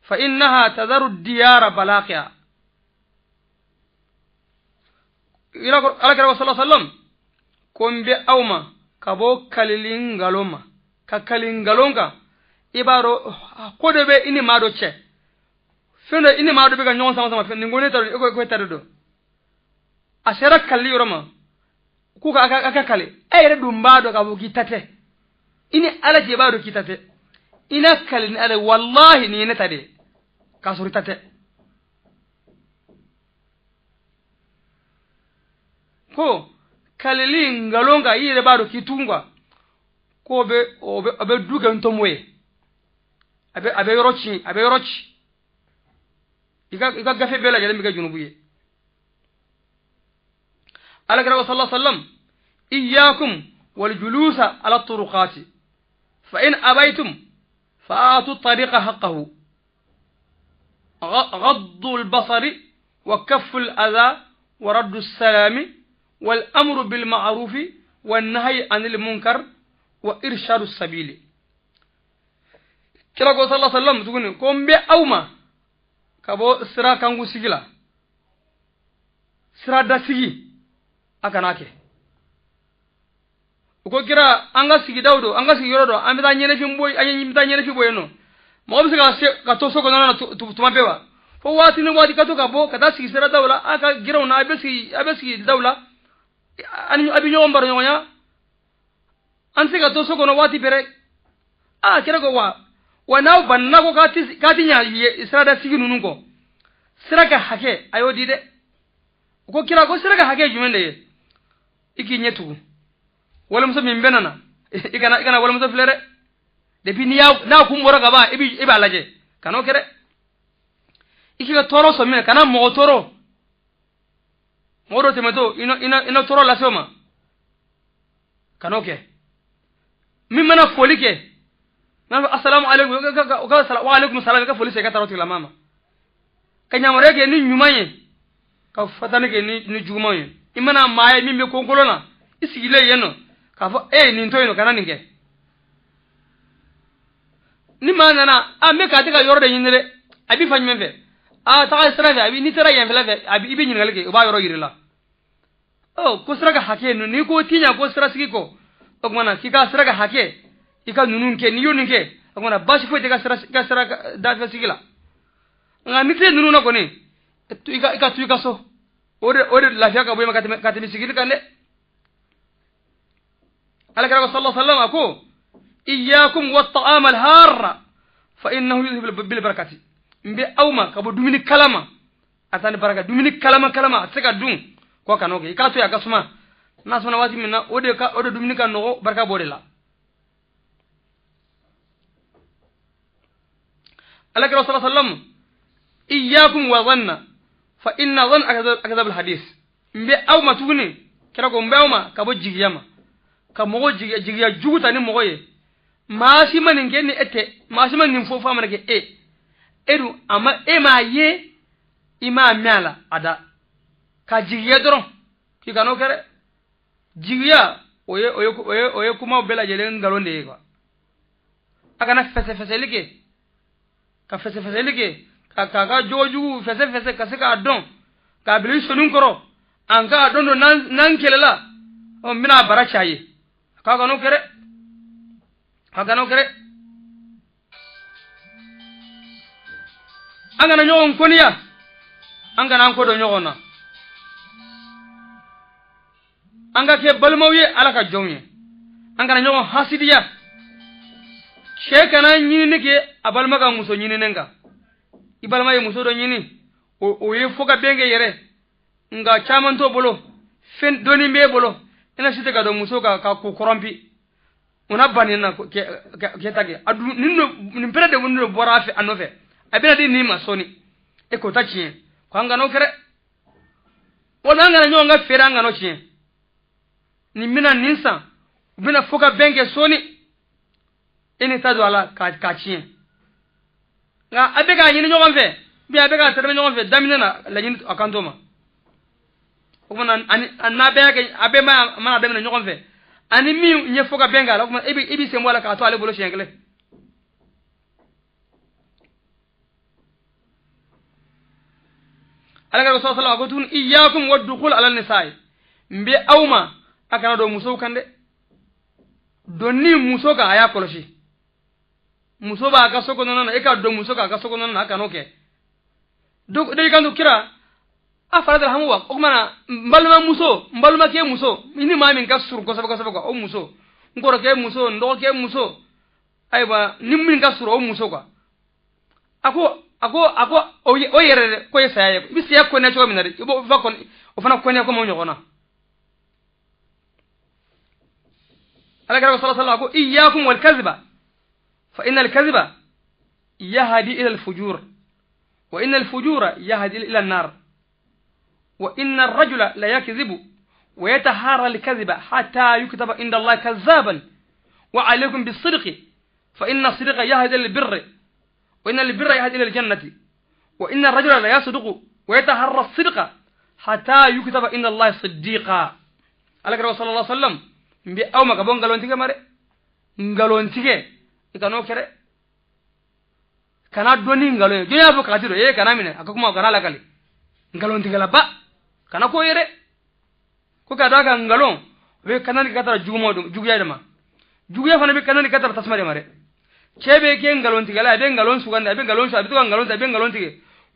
fa innaha tadharu diyara balaqiya. Ala kira ko sallallahu alaihi wasallam ko n bɛ aw ma ka bɔ kalili nkalon ma, ka kali nkalon kan. I b'a dɔn ko dɔ bɛ i ni maa dɔ cɛ, fɛn dɔ i ni maa dɔ bɛ ka ɲɔgɔn sama sama fɛn nin ko ne ta don, e ko e ta de don. A sera kalili yɔrɔ ma k'u ka a ka kali, e yɛrɛ dun b'a dɔn k'a fɔ k'i ta tɛ. I ni ala cɛ i b'a dɔn k'i ta tɛ. I na kali ni ala ye, walahi nin ye ne ta de ye, k'a sɔrɔ i ta tɛ. Ko kalili nkalon kan i yɛrɛ b'a dɔn k'i tugun quoi, k'o bɛ du kɛ ntomo ye. A bɛ yɔrɔ ci, a bɛ yɔrɔ ci. I ka gafe bɛɛ lajɛlen bɛ kɛ junubu ye. Ala kira sallallahu alaihi wasallam iyyakum wal julusa ala turuqati fa in abaytum fa'atu tariqa haqqahu غض البصر وكف الأذى ورد السلام والأمر بالمعروف والنهي عن المنكر وإرشاد السبيل. Kira ko sallallahu alaihi wasallam tuguni ko n bɛ aw ma ka bɔ sira kanku sigi la, sira da sigi a kana kɛ. U ko kira an ka sigidaw don, an ka sigiyɔrɔ don, an bɛ taa ɲɛnafin bɔ, an bɛ taa ɲɛnafin bɔ yen nɔ. Mɔgɔ bɛ se ka to so kɔnɔna na tuma bɛɛ wa? Fo waati ni waati ka to ka bɔ ka taa sigi siradaw la, a ka gɛrɛnw na, a bɛ sigi daw la, ani a bɛ ɲɔgɔn baro ɲɔgɔnya. An tɛ se ka to so kɔnɔ waati bɛɛ dɛ. Aa kira ko wa n'aw banna ko k'a ti ɲa sirada sigi ninnu kɔ, sira ka hakɛ a y'o di dɛ. U ko kira ko sira ka hakɛ jumɛn de ye? I k'i ɲɛ tugu walimuso min bɛ nana, i kana walimuso filɛ dɛ. Depuis n'a kun bɔra ka ban i b'a lajɛ, kan'o kɛ dɛ. I k'i ka tɔɔrɔ sɔn minɛ, kana mɔgɔ tɔɔrɔ. Mɔgɔ dɔ tɛmɛtɔ i na tɔɔrɔ lase o ma, kan'o kɛ. Min mana foli kɛ, n'a fɔ asalamu aleykum, o ka wa aleykum salam, i ka foli segin ka taa o tigilamɔgɔ ma. Ka yamaruya kɛ ni ɲuman ye, ka fatani kɛ ni juguman ye. I mana maa ye min bɛ konkolon na, i sigilen yen nɔ k'a fɔ e nin to yen nɔ, kana nin kɛ. Ni maa nana, a n bɛ k'a tɛ ka yɔrɔ de ɲini dɛ, a b'i fa jumɛn fɛ? A taga sira fɛ, a b'i n'i taara yen fɛlɛ fɛ, a i bɛ ɲininkali kɛ, o b'a yɔrɔ yir'i la. Ɔ ko sira ka hakɛ ninnu, n'i ko t'i ɲa ko sira sigi kɔ, o tuma na k'i ka sira ka hakɛ, i ka ninnu kɛ, n'i y'o nin kɛ, o tuma na baasi foyi tɛ i ka sira dafɛ sigi la. Nka n'i tɛ ninnu na kɔni, i ka to i ka so. O de lafiya ka bɔ i ma ka tɛmɛ sigili kan dɛ. Ala kira ko sallallahu alaihi wasallam a ko iyyakum wat-ta'ama al-harra fa innahu yudhhibu bil barakati. N bɛ aw ma ka bɔ dumuni kalama, a taa ni baraka. Dumuni kalama kalama a tɛ se ka dun, Ko kan'o kɛ, i k'a to yen a ka suma. N'a sumana waati min na, o de dumuni ka nɔgɔ, barika b'o de la. Ala kira sallallahu alaihi wasallam, iyyakum wa dhanna fa inna dhanna akdhab alhadith. N bɛ aw ma tuguni, kira ko n bɛ aw ma ka bɔ jigiya ma, ka mɔgɔ jigiya jugu ta ni mɔgɔ ye. Maa si ma nin kɛ ni e tɛ, maa si ma nin fɔ f'a mana kɛ e. E dun a ma, e m'a ye, i m'a mɛn a la, a da ka jigiya dɔrɔn k'i kan'o kɛ dɛ. Jigiya o ye kumaw bɛɛ lajɛlen nkalon de ye quoi. A kana fɛsɛfɛsɛli kɛ, ka fɛsɛfɛsɛli kɛ, k'a ka jogo jugu fɛsɛfɛsɛ ka se k'a dɔn, k'a bila i sonin kɔrɔ, an k'a dɔn don n'an kɛlɛla, ɔ n bɛna a bara cɛ a ye. K'a kan'o kɛ dɛ, a kan'o kɛ dɛ. An kana ɲɔgɔn kɔniya, an kana an ko don ɲɔgɔn na. An ka kɛ balimaw ye, Ala ka jɔnw ye. An kana ɲɔgɔn hasidiya. Cɛ kana ɲinini kɛ a balima ka muso ɲininen kan. I balima ye muso dɔ ɲini, o ye fo ka bɛn kɛ yɛrɛ, nka caman t'o bolo, fɛn dɔɔnin b'e bolo, i na si tɛ ka don muso kan ka ko kɔrɔnpi. O na ban nin na kɛ ta kɛ. A dun nin pere de bɔra a fɛ a nɔfɛ, a bɛna di nin ma sɔɔni, e k'o ta tiɲɛ. Ko an kan'o kɛ dɛ. Walima an kana ɲɔgɔn ka feere, an kan'o tiɲɛ. Nin bɛna nin san, u bɛna fo ka bɛn kɛ sɔɔni, e ni ta don a la k'a tiɲɛ. Nka a bɛ k'a ɲini ɲɔgɔn fɛ, bi a bɛ k'a tɛrɛmɛ ɲɔgɔn fɛ, daminɛ na laɲini a kan t'o ma. O kumana ani n'a bɛɛ y'a kɛ, a bɛɛ mana daminɛ ɲɔgɔn fɛ, ani min ye fo ka bɛn k'a la, o kumana e b'i sen bɔ a la k'a to ale bolo siɲɛ kelen. Ala ka sallallahu alaihi wasallam ko tuguni, iyyakum wa dukhul ala nisa'i. N bɛ aw ma, a kana don musow kan dɛ. Donni muso kan, a y'a kɔlɔsi. Muso b'a ka so kɔnɔna na, e ka don muso kan a ka so kɔnɔna na, a kan'o kɛ. Dɔ kan to kira a fara dara hamu wa, o kumana n balimamuso, n balimakɛ muso, ni maa min ka surun kosɛbɛ kosɛbɛ quoi, o muso, n kɔrɔkɛ muso, n dɔgɔkɛ muso, ayiwa ni min ka surun o muso quoi. A ko o yɛrɛ dɛ, k'o ye saya ye. I bɛ saya kɔnɛ cogo min na dɛ, i b'o fa kɔnɛ, o fana kɔnɛ komi o ɲɔgɔn na. Ala kira sallallahu alaihi wasallam ko iyyakum wal kadhiba fa inna al kadhiba yahdi ila al fujur wa inna al fujura yahdi ila an nar wa inna ar rajula la yakdhibu wa yatahara al kadhiba hatta yuktaba inda Allah kadhaban wa alaykum bis sidqi fa inna as sidqa yahdi ila al birri wa inna al birra yahdi ila al jannati wa inna ar rajula la yasduqu wa yatahara as sidqa hatta yuktaba inda Allah siddiqa. Ala kira sallallahu alaihi wasallam n bɛ aw ma ka bɔ nkalontigɛ ma dɛ. Nkalontigɛ i kan'o kɛ dɛ. Kana dɔn ni nkalon ye. Jɔn y'a fɔ kati dɔ, e kana minɛ a ka kuma, kana lakali. Nkalontigɛlaba kana k'o ye dɛ. Ko ka d'a kan nkalon o bɛ kanali ka taa juguya de ma. Juguya fana bɛ kanali ka taa tasuma de ma dɛ. Cɛ bɛ kɛ nkalontigɛla, a bɛ nkalon sugandi, a bɛ nkalon su, a bɛ to ka nkalon tigɛ, a bɛ nkalon tigɛ.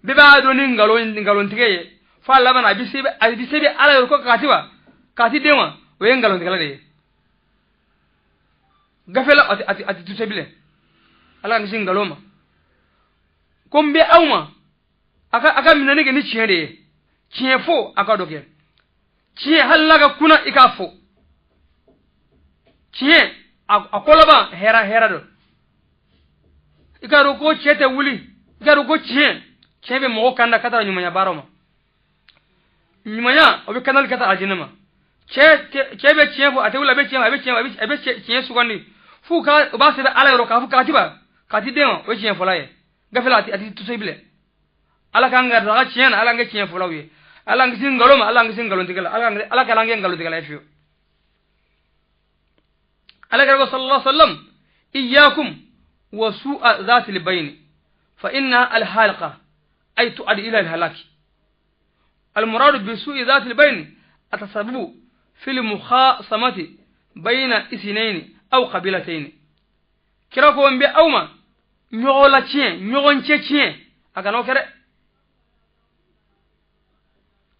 Bɛɛ b'a dɔn ni nkalontigɛ ye. F'a laban na a bɛ se bɛ Ala yɔrɔ ko kati wa, kati den wa, o ye nkalontigɛla de ye. Gafe la a tɛ tuse bilen. Ala k'an kisi nkalon ma. Ko n bɛ aw ma, a ka minɛni kɛ ni tiɲɛ de ye. Tiɲɛ fɔ a ka dɔ kɛ. Tiɲɛ hali n'a ka kunna i k'a fɔ. Tiɲɛ a ko laban hɛrɛ don. I k'a dɔn ko cɛ tɛ wuli, i k'a dɔn ko tiɲɛ bɛ mɔgɔ kan na ka taa ɲumanya baara ma. Ɲumanya o bɛ kanali ka taa alijinɛ ma. Cɛ bɛ tiɲɛ fɔ, a tɛ wuli, a bɛ tiɲɛ fɔ, a bɛ tiɲɛ fɔ, a bɛ tiɲɛ sugandi f'u ka u b'a sɛbɛn Ala yɔrɔ k'a fɔ kati ba, kati den wa, o ye tiɲɛ fɔla ye. Gafe la a tɛ tuse bilen. Ala k'an garisaga tiɲɛ na, Ala k'an kɛ tiɲɛ fɔlaw ye. Ala k'an kisi nkalon ma, Ala k'an kisi nkalontigɛ la, Ala k'an kɛ nkalontigɛla ye fiyewu. Ala kira ko sallallahu alaihi wasallam, iyyakum wa su'a dhati al-bayn fa inna al-halqa ay tu'addi ila al-halak. Al-muradu bi su'i dhati al-bayn atasabbabu fi al-mukhasamati bayna ithnayn aw qabilatayn. Kira ko n bɛ aw ma ɲɔgɔn la tiɲɛ, ɲɔgɔn cɛ tiɲɛ, a kana o kɛ dɛ.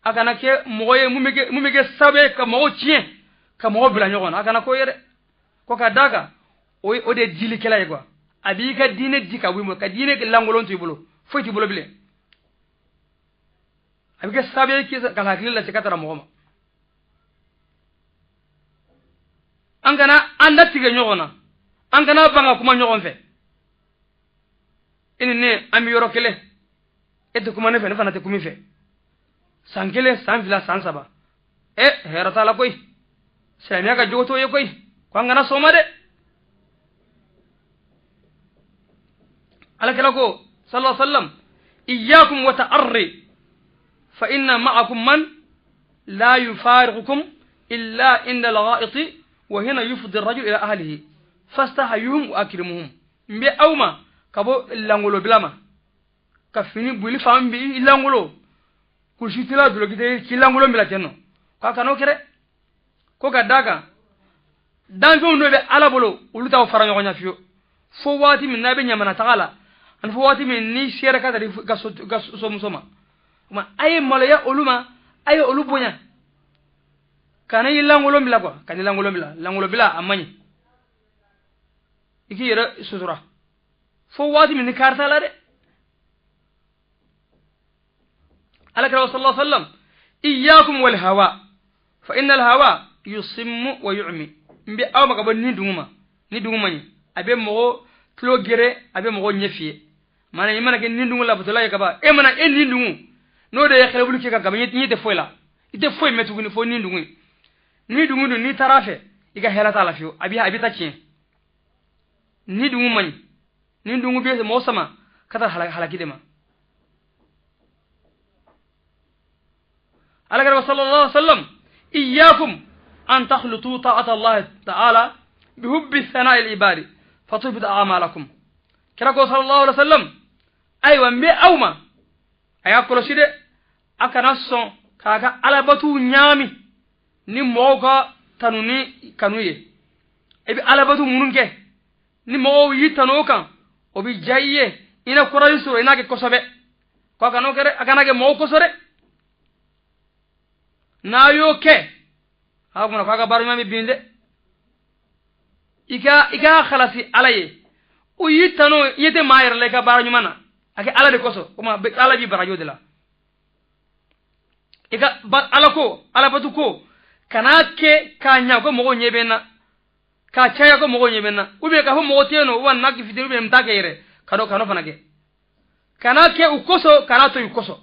A kana kɛ mɔgɔ ye mun bɛ kɛ sababu ye ka mɔgɔw tiɲɛ, ka mɔgɔw bila ɲɔgɔn na, a kana k'o ye dɛ. Ko ka d'a kan o de ye dilikɛla ye quoi. A b'i ka diinɛ di ka bɔ i bolo, ka diinɛ lankolon to i bolo, foyi t'i bolo bilen. A bɛ kɛ sababu ye ka hakili lase ka taara mɔgɔ ma. An kana an datigɛ ɲɔgɔn na, an kana ban ka kuma ɲɔgɔn fɛ. I ni ne an bɛ yɔrɔ kelen, e tɛ kuma ne fɛ, ne fana tɛ kuma i fɛ. San 1, san 2, san 3, e hɛrɛ t'a la koyi. Silamɛya ka jogo t'o ye koyi, ko an kana sɔn o ma dɛ. Alakira ko sallallahu alaihi wasallam, iyyakum wa ta'arri fa inna ma'akum man la yufariqukum illa inda al-gha'iti wa hina yufdi ar-rajulu ila ahlihi fastahayuhum wa akrimuhum. N bɛ aw ma ka bɔ langolo bila ma, ka fini boli fan bi langolo, kulusi t'i la, duloki tɛ k'i langolo bila ten nɔ, k'a kan'o kɛ dɛ. Ko ka d'a kan danfɛnw dɔ bɛ Ala bolo, olu t'aw fara ɲɔgɔn ɲɛ fiyewu, fo waati min n'a bɛ ɲamana taga la, ani fo waati min n'i sera ka taa i ka somuso ma. O ma a ye maloya olu ma, a ye olu bonya, kana i lankolon bila quoi, kana i lankolon bila. Lankolon bila a man ɲi, i k'i yɛrɛ sutura fo waati min ni kari t'a la dɛ. Alakira sallallahu alaihi wasallam, iyyakum wal hawa fa inna al hawa yusimmu wa yu'mi. N bɛ aw ma ka bɔ ni dugu ma, ni dugu man ɲi, a bɛ mɔgɔ tulo gere, a bɛ mɔgɔ ɲɛ fiyɛ. Maana i mana kɛ ni dugu labatɔla ye kaban, e mana e ni dugu n'o de ye xɛlɛbulu kɛ ka kaban, ɲɛ tɛ foyi la, i tɛ foyi mɛn tuguni fo ni dugu ye. Ni dugu dun n'i taara a fɛ, i ka hɛrɛ t'a la fiyewu, a bɛ taa tiɲɛ. Ni dugu man ɲi, ni dugu bɛ mɔgɔ sama ka taa halaki de ma. Alakira sallallahu alaihi wasallam, iyyakum an takhlutu ta'ata Allah ta'ala bihubbi thana'i al-ibadi fatubit a'malakum. Kira ko sallallahu alaihi wasallam, ayiwa n bɛ aw ma, a y'a kɔlɔsi dɛ, a kana sɔn k'a ka alabatu ɲaami ni mɔgɔw ka tanu ni kanu ye. I bɛ alabatu minnu kɛ ni mɔgɔw y'i tanu o kan, o bɛ diya i ye, i na kɔrɔli sɔrɔ, i n'a kɛ kosɛbɛ. Ko a kana o kɛ dɛ, a kana kɛ mɔgɔw kosɔn dɛ. N'a y'o kɛ, a kunna k'a ka baara ɲuman bɛ bin dɛ. I ka halasi Ala ye, o y'i tanu, i ɲɛ tɛ maa yɛrɛ la i ka baara ɲuman na, a kɛ Ala de kosɔn, o ma Ala b'i baraji o de la. I ka Ala ko, alabatu ko, kana kɛ k'a ɲa ko mɔgɔw ɲɛ bɛ n na, k'a caya ko mɔgɔw ɲɛ bɛ n na, ou bien k'a fɔ mɔgɔ tɛ yen nɔ, ou bien n'a kɛ fitiri, ou bien n t'a kɛ yɛrɛ, kan'o fana kɛ. Kana kɛ u kosɔn, kana to u kosɔn.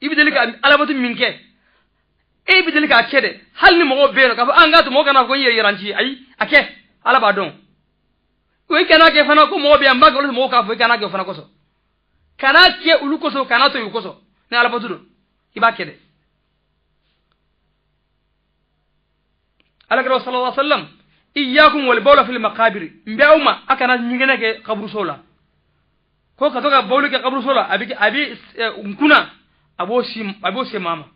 I bɛ deli ka alabatu min kɛ, e bɛ deli k'a kɛ dɛ, hali ni mɔgɔw bɛ yen nɔ, k'a fɔ an k'a to mɔgɔ kana fɔ ko n yɛrɛ yɛrɛ ayi, a kɛ, Ala b'a dɔn. O i kana kɛ fana ko mɔgɔ bɛ yan, n b'a kɛ olu mɔgɔw k'a fɔ, i kana kɛ o fana kosɔn. Kana kɛ olu kosɔn, kana to olu kosɔn. Ni alabatu don, i b'a kɛ dɛ. Alakira sallallahu alaihi wasallam, iyyakum wal bawla fil maqabir. N bɛ aw ma, a kana ɲɛgɛnɛ kɛ kaburuso la. Ko ka to ka bawli kɛ kaburuso la, a bɛ kunna, a b'o se maa ma.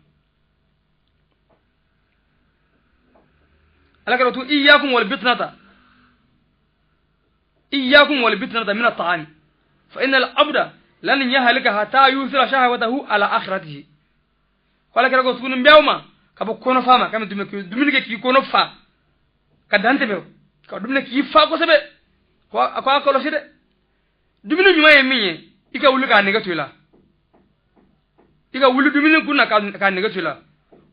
Alakira to iyyakum wal bitnata, iyyakum wal bitnata min at-ta'am fa inna al-abda lan yahlika hatta yusira shahwatahu ala akhiratihi. Alakira ko tuguni n bɛ aw ma ka bɔ kɔnɔ fa ma, ka dumuni kɛ k'i kɔnɔ fa, ka dan tɛmɛ, ka dumuni k'i fa kosɛbɛ. Ko a kɔlɔsi dɛ, dumuni ɲuman ye min ye, i ka wuli k'a nɛgɛ to i la, i ka wuli dumuni kun na k'a nɛgɛ to i la,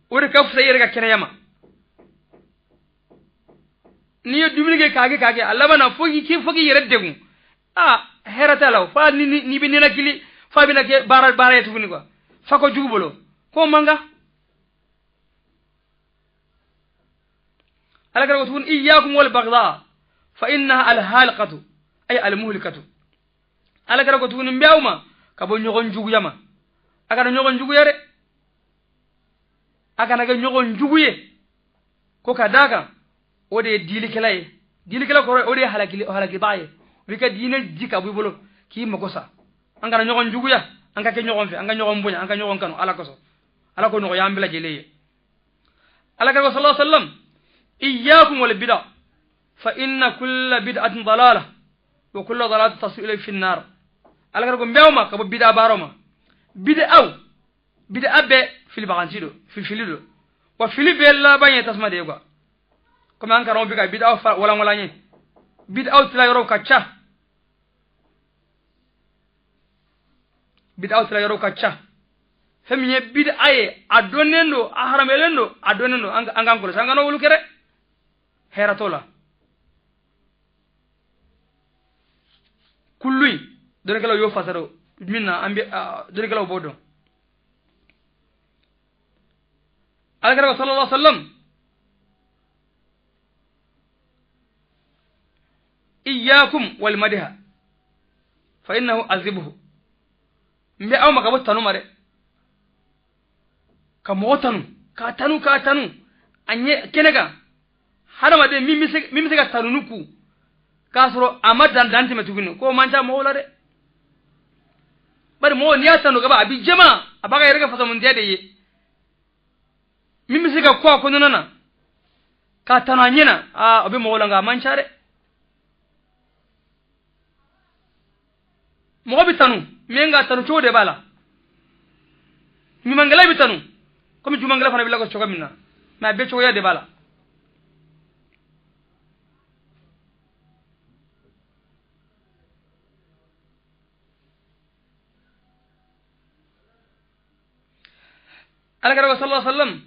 o de ka fisa i yɛrɛ ka kɛnɛya ma. N'i ye dumuni kɛ k'a kɛ a laban na fo k'i yɛrɛ degun, aa hɛrɛ t'a la, fo n'i bɛ ninakili, f'a bɛna kɛ baara ye tuguni quoi, fa ko jugu bolo, k'o man kan. Alakira ko tuguni, iyyakum wal baghdha fa innaha alhaliqatu ay almuhlikatu. Alakira ko tuguni n bɛ aw ma ka bɔ ɲɔgɔn juguya ma, a kana ɲɔgɔn juguya dɛ, a kana kɛ ɲɔgɔn jugu ye. Ko ka d'a kan o de ye dilikɛla ye, dilikɛla kɔrɔ o de ye halakibaa ye, o b'i ka diinɛ di ka bɔ i bolo k'i mago sa. An kana ɲɔgɔn juguya, an ka kɛ ɲɔgɔn fɛ, an ka ɲɔgɔn bonya, an ka ɲɔgɔn kanu Ala kosɔn. Ala ko nɔgɔya an bɛɛ lajɛlen ye. Alakira ko sallallahu alaihi wasallam, iyyakum wal bid'a fa inna kulla bid'atin dalalah wa kulla dalalatin tasilu ilayhi fi an-nar. Alakira ko n bɛ aw ma ka bɔ bid'a baaraw ma. Bid'a bɛɛ filibaganci don, filifili don, wa fili bɛɛ laban ye tasuma de ye quoi. Komi an karamɔgɔ bɛ ka bid'a walanwalan ye, bid'aw tila yɔrɔw ka ca, bid'aw tila yɔrɔw ka ca. Fɛn min ye bid'a ye, a dɔnnen don, a haramuyalen don, a dɔnnen don, an k'an kɔlɔsi, an kana olu kɛ dɛ, hɛrɛ t'o la. Kullu in dɔnnikɛlaw y'o fasara min na an bɛ dɔnnikɛlaw b'o dɔn. Alakira sallallahu alaihi wasallam iyyakum wal madha fa innahu azibuhu. N bɛ aw ma ka bɔ tanu ma dɛ, ka mɔgɔ tanu, k'a tanu, k'a tanu a ɲɛ kɛnɛ kan. Hadamaden min bɛ se ka tanuni ku k'a sɔrɔ a ma dan tɛmɛ tuguni, k'o man ca mɔgɔw la dɛ. Bari mɔgɔ n'i y'a tanu ka ban a b'i jɛma, a b'a ka yɛrɛ kɛ fasamundiya de ye. Min bɛ se ka ko a kɔnɔna na k'a tanu a ɲɛ na, aa o bɛ mɔgɔw la, nka a man ca dɛ. Mɔgɔ bɛ tanu min ka tanu cogo de b'a la. Ɲumankɛla bɛ tanu komi jumankɛla fana bɛ lakɔ cogo min na, mɛ a bɛɛ cogoya de b'a la. Alakira sallallahu alaihi wasallam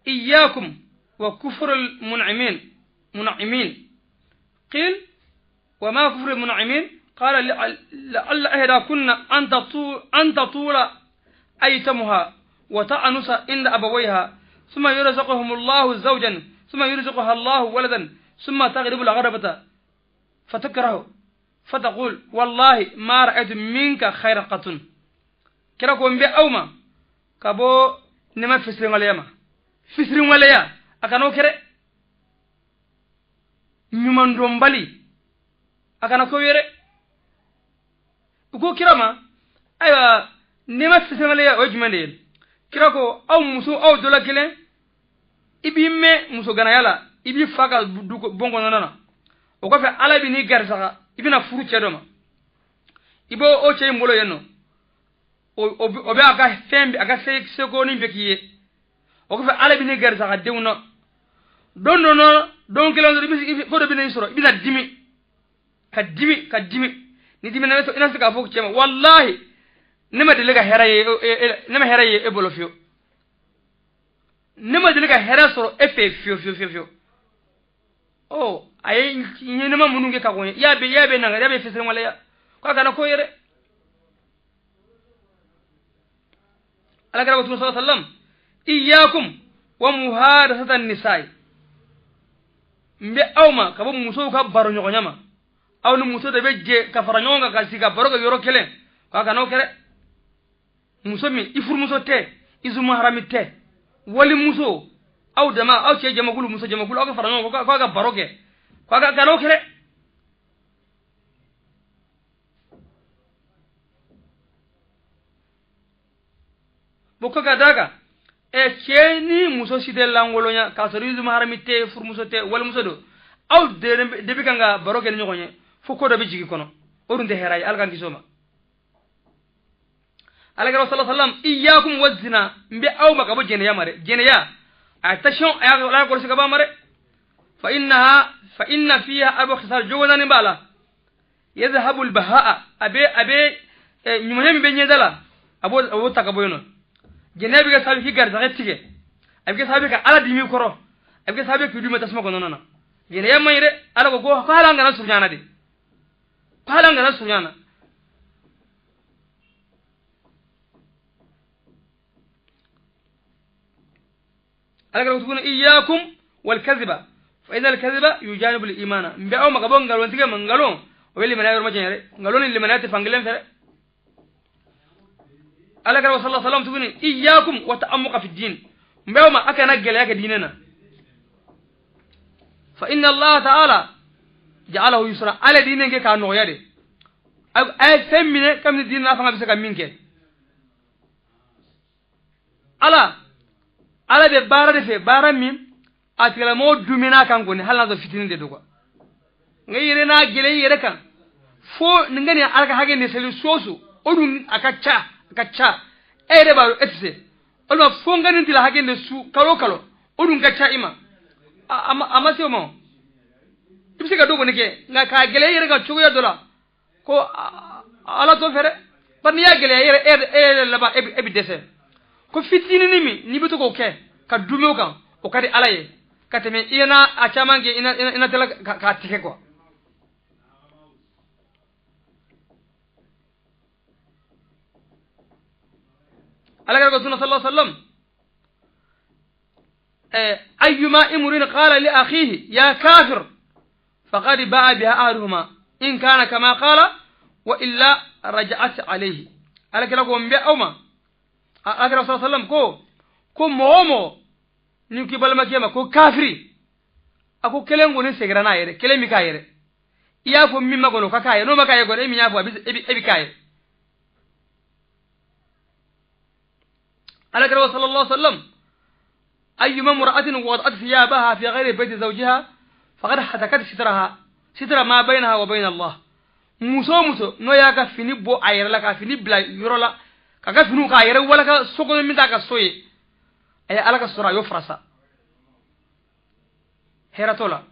iyyakum wa kufrul mun'imin mun'imin qil wa ma kufrul mun'imin qala la'alla ahdakunna an tatula aytamuha wa ta'anusa inda abawayha thumma yurzuquhum Allahu zawjan thumma yurzuquha Allahu waladan thumma taghribu al-gharabata fatakrahu fataqul wallahi ma ra'aytu minka khayran qatun. Kira ko n bɛ aw ma ka bɔ nema fisirin ma, fisirin waleya a kana o kɛ dɛ. Ɲumandɔnbali a kana k'o ye dɛ. U ko kira ma, ayiwa nema fisirin waleya o ye jumɛn de ye? Kira ko aw muso aw dɔ la kelen i b'i mɛn musoganaya la, i b'i fa ka du bon kɔnɔna na, o kɔfɛ Ala bɛ n'i garisaga, i bɛna furu cɛ dɔ ma, i b'o o cɛ in bolo yen nɔ, o bɛ a ka fɛn a ka seko ni bɛɛ k'i ye. O kɔfɛ Ala bɛ n'i garisaga denw na, don dɔ nɔ don kelen dɔrɔn ko dɔ bɛ n'i sɔrɔ, i bɛna dimi ka dimi ka dimi. Ni dimina i na se k'a fɔ cɛ ma walahi ne ma deli ka hɛrɛ ye, ne ma hɛrɛ ye e bolo fiyewu, ne ma deli ka hɛrɛ sɔrɔ e fɛ fiyewu fiyewu fiyewu fiyewu. Ɔ a ye ɲɛnɛma minnu kɛ ka kɔn ye, i y'a bɛ nanga, i y'a bɛ fisirin waleya, k'a kana ko ye dɛ. Alakira ko sallallahu alaihi wasallam iyyakum wa muhadasata nisa'i. N bɛ aw ma ka bɔ musow ka baro ɲɔgɔnya ma. Aw ni muso de bɛ jɛ ka fara ɲɔgɔn kan ka sigi ka baro kɛ yɔrɔ kelen, k'a kana o kɛ dɛ. Muso min i furumuso tɛ, i zumaharami tɛ, walimuso aw dama aw cɛ jamakulu muso jamakulu aw ka fara ɲɔgɔn kan k'a ka baro kɛ, k'a kana o kɛ dɛ. Bo ko ka d'a kan cɛ ni muso si tɛ lankolonya k'a sɔrɔ i zumaharami tɛ, furumuso tɛ, walimuso don, aw de bɛ kan ka baro kɛ ni ɲɔgɔn ye fo ko dɔ bɛ jigin kɔnɔ, o dun tɛ hɛrɛ ye. Ala k'an kisi o ma. Alakira sallallahu alaihi wasallam iyyakum wa zina. N bɛ aw ma ka bɔ jɛnɛya ma dɛ. Jɛnɛya attention, a y'a kɔlɔsi ka bɔ a ma dɛ. Fa innaha fa inna fiha arba khisal, jogo naani b'a la. Yadhhabu al-bahaa, a bɛ ɲumanya min bɛ ɲɛda la a b'o ta ka bɔ yen nɔ. Jɛnɛya bɛ kɛ sababu k'i garisɛgɛ tigɛ, a bɛ kɛ sababu ka Ala dimi kɔrɔ, a bɛ kɛ sababu k'i dun tasuma kɔnɔna na. Jɛnɛya man ɲi dɛ. Ala ko ko hali an kana surunya na de, ko hali an kana surunya na. Ala ko tuguni iyyakum wal kadhiba fa idha al kadhiba yujanibu al imana. N bɛ aw ma ka bɔ nkalon tigɛ ma, nkalon o bɛ limaniya yɔrɔ ma janya dɛ, nkalon ni limaniya tɛ fankelen fɛ dɛ. Ala kira sallallahu alaihi wasallam tuguni iyyakum wa ta'ammuqa fi din. N bɛ aw ma a kana gɛlɛya kɛ diinɛ na. Fa inna Allah ta'ala ja'alahu yusra. Ala diinɛ kɛ k'a nɔgɔya de, a ye fɛn minɛ kabini diinɛ n'a fanga bɛ se ka min kɛ. Ala bɛ baara de fɛ, baara min a tigilamɔgɔ dumina kan kɔni, hali n'a sɔrɔ fitinin de don quoi. Nka i yɛrɛ n'a gɛlɛya i yɛrɛ kan fo nin ka nin Ala ka hakɛ nin seli so o so, o dun a ka ca, a ka ca, e yɛrɛ b'a dɔn e tɛ se. Walima fo n ka nin tila hakɛ nin su kalo o kalo, o dun ka ca i ma, a ma se o ma. I bɛ se ka dɔ kɔni kɛ, nka k'a gɛlɛya i yɛrɛ kan cogoya dɔ la ko Ala t'o fɛ dɛ. Bari n'i y'a gɛlɛya e yɛrɛ laban e bɛ dɛsɛ. Ko fitinin min n'i bɛ to k'o kɛ ka dume o kan, o ka di Ala ye ka tɛmɛ i na a caman kɛ i na tila k'a tigɛ quoi. Ala kira ko sallallahu alaihi wasallam ayyuma imrin qala li akhihi ya kafir faqad ba'a biha ahaduhuma in kana kama qala wa illa raja'at alayhi. Ala kira ko mbe aw ma ala kira sallallahu alaihi wasallam ko mɔgɔ ni k'i balimakɛ ma ko kafiri a ko kelen kɔni seginna n'a yɛrɛ kelen mi k'a yɛrɛ i y'a fɔ min ma kɔni o ka k'a ye n'o ma k'a ye kɔni e min y'a fɔ e bi k'a ye. Ala kira sallallahu alaihi wasallam ayyuma imra'atin wada'at thiyabaha fi ghayri bayti zawjiha faqad hatakat sitraha sitra ma baynaha wa bayna Allah. Muso n'o y'a ka fini bɔ a yɛrɛ la ka fini bila yɔrɔ la k'a ka finiw k'a yɛrɛ wala ka so kɔnɔ min t'a ka so ye a ye Ala ka sɔrɔ a y'o farasa hɛrɛ t'o la.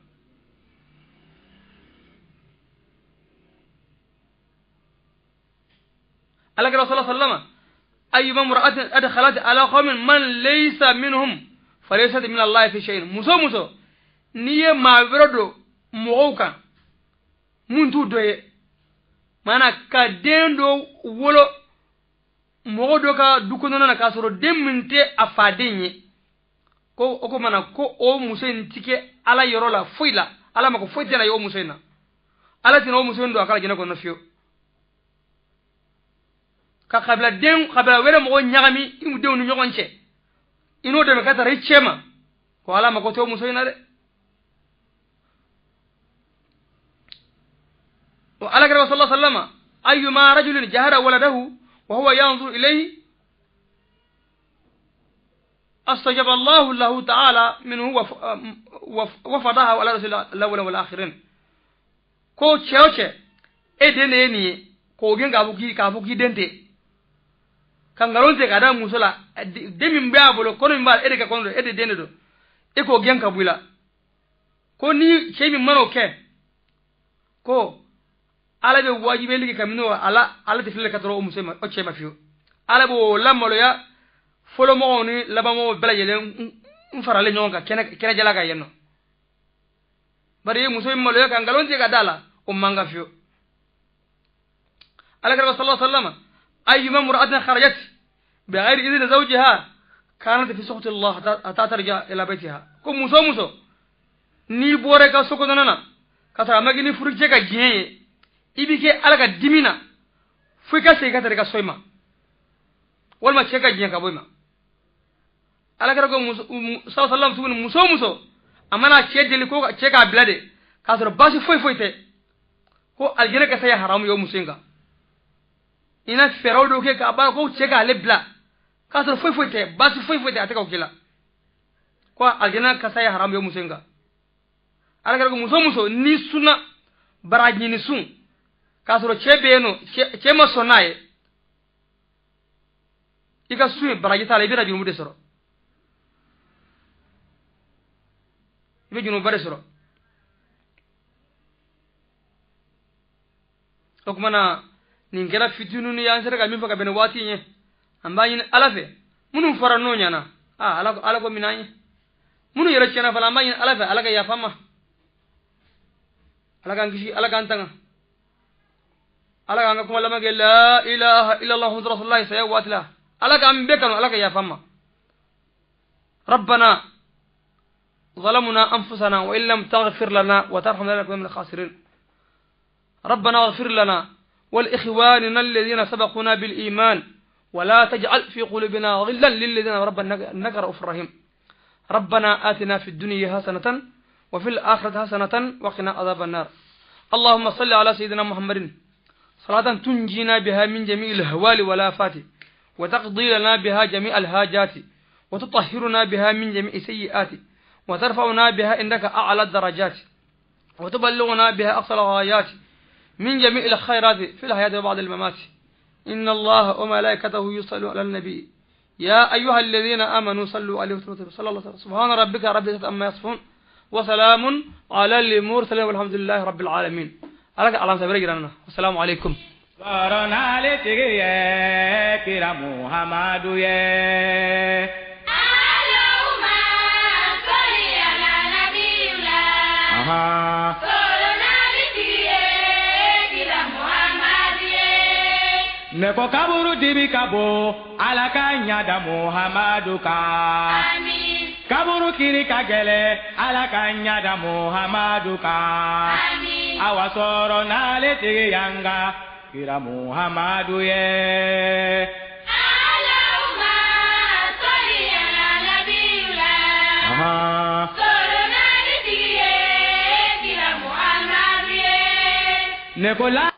Ala kira sallallahu alaihi wasallam ayyuma imra'atin adkhalat ala qaumin man laysa minhum falaysat min Allah fi shay'in. Muso n'i ye maa wɛrɛ don mɔgɔw kan mun t'u dɔ ye maana ka den dɔ wolo mɔgɔ dɔ ka du kɔnɔna na k'a sɔrɔ den min tɛ a faden ye ko o ko mana ko o muso in ti kɛ Ala yɔrɔ la foyi la Ala mako foyi tɛna ye o muso in na Ala tɛna o muso in don a ka jinɛ kɔnɔ fiyewu. Ka kabila den kabila wɛrɛ mɔgɔ ɲagami i denw ni ɲɔgɔn cɛ i n'o dɛmɛ ka taara i cɛ ma ko Ala mako tɛ o muso in na dɛ. O Ala kira sallallahu alaihi wasallam ayyuma rajulin jahara waladahu wa huwa yanzuru ilayhi astajaba Allahu lahu ta'ala minhu wa fadaha ala rasul al-awwal wal akhirin. Ko cɛ o cɛ e den de ye nin ye k'o gɛn k'a fɔ k'i den tɛ ka nkalon tigɛ ka da muso la den min b'a bolo kɔnɔ min b'a e de ka kɔnɔ don e de den de don e k'o gɛn ka bɔ i la ko ni cɛ min mana o kɛ ko Ala bɛ wajibiyali kɛ kabini o ala tɛ filɛ ka tɔrɔ o muso ma o cɛ ma fiyewu. Ala b'o lamaloya fɔlɔmɔgɔw ni labanmɔgɔw bɛɛ lajɛlen n faralen ɲɔgɔn kan kɛnɛjala kan yen nɔ bari i ye muso in maloya ka nkalon tigɛ ka da la o man kan fiyewu. Ala kira sallallahu alaihi wasallam ayyuma imra'atin kharajat bighayri idhni zawjiha kanat fi sukhti Allah hatta tarja ila baytiha. Ko muso n'i bɔra i ka so kɔnɔna na ka sɔrɔ a ma kɛ ni furucɛ ka diɲɛ ye i b'i kɛ Ala ka dimi na fo i ka segin ka taa i ka so in ma walima cɛ ka diɲɛ ka bɔ i ma. Ala kira ko sallallahu alaihi wasallam tuguni muso a mana cɛ deli ko cɛ k'a bila de k'a sɔrɔ baasi foyi foyi tɛ ko alijinɛ kasa ye haramu ye o muso in kan. I na fɛɛrɛw dɔw kɛ k'a baara ko cɛ k'ale bila k'a sɔrɔ foyi foyi tɛ baasi foyi foyi tɛ a tɛ k'o k'i la ko alijinɛ kasa ye haramu ye o muso in kan. Ala kira ko muso n'i sunna baraji ɲini sun k'a sɔrɔ cɛ bɛ yen nɔ cɛ ma sɔn n'a ye i ka sun ye baraji t'a la i bɛna jurumu de sɔrɔ i bɛ jurumu ba de sɔrɔ. O tuma na nin kɛra fitinin ye an sera ka min fɔ ka bɛn ni waati in ye an b'a ɲini Ala fɛ minnu fɔra n'o ɲɛna Ala ko minɛ an ye minnu yɛrɛ tiɲɛna fana an b'a ɲini Ala fɛ Ala ka yafa an ma Ala k'an kisi Ala k'an tanga Ala k'an ka kuma laban kɛ la ilaha illallah muhammadu rasulullah saya waati la Ala k'an bɛɛ kanu Ala ka yafa an ma. Rabbana ظلمنا أنفسنا وإن لم تغفر لنا وترحمنا لنكون من الخاسرين. ربنا اغفر لنا ولإخواننا الذين سبقونا بالإيمان ولا تجعل في قلوبنا غلا للذين ربنا إنك رؤوف رحيم. ربنا آتنا في الدنيا حسنة وفي الآخرة حسنة وقنا عذاب النار. اللهم صل على سيدنا محمد صلاة تنجينا بها من جميع الهوال والآفات وتقضي لنا بها جميع الحاجات وتطهرنا بها من جميع السيئات وترفعنا بها عندك أعلى الدرجات وتبلغنا بها أقصى الغايات من جميع الخيرات في الحياة وبعد الممات. إن الله وملائكته يصلون على النبي يا أيها الذين آمنوا صلوا عليه وسلموا صلى الله عليه وسلم. سبحان ربك رب العزة عما يصفون وسلام على المرسلين والحمد لله رب العالمين. والسلام عليكم. Ne ko kaburu dibi ka bon, Ala ka ɲada Muhamadu kan. Amin. Kaburu kiri ka gɛlɛn, Ala ka ɲada Muhamadu kan. Amin. Awa sɔrɔ n'ale tigi yanga, kira Muhamadu ye. Allahumma salli ala nabiyina. Ahan. Sɔrɔ n'ale tigi ye, kira Muhamadu ye. Ne ko la.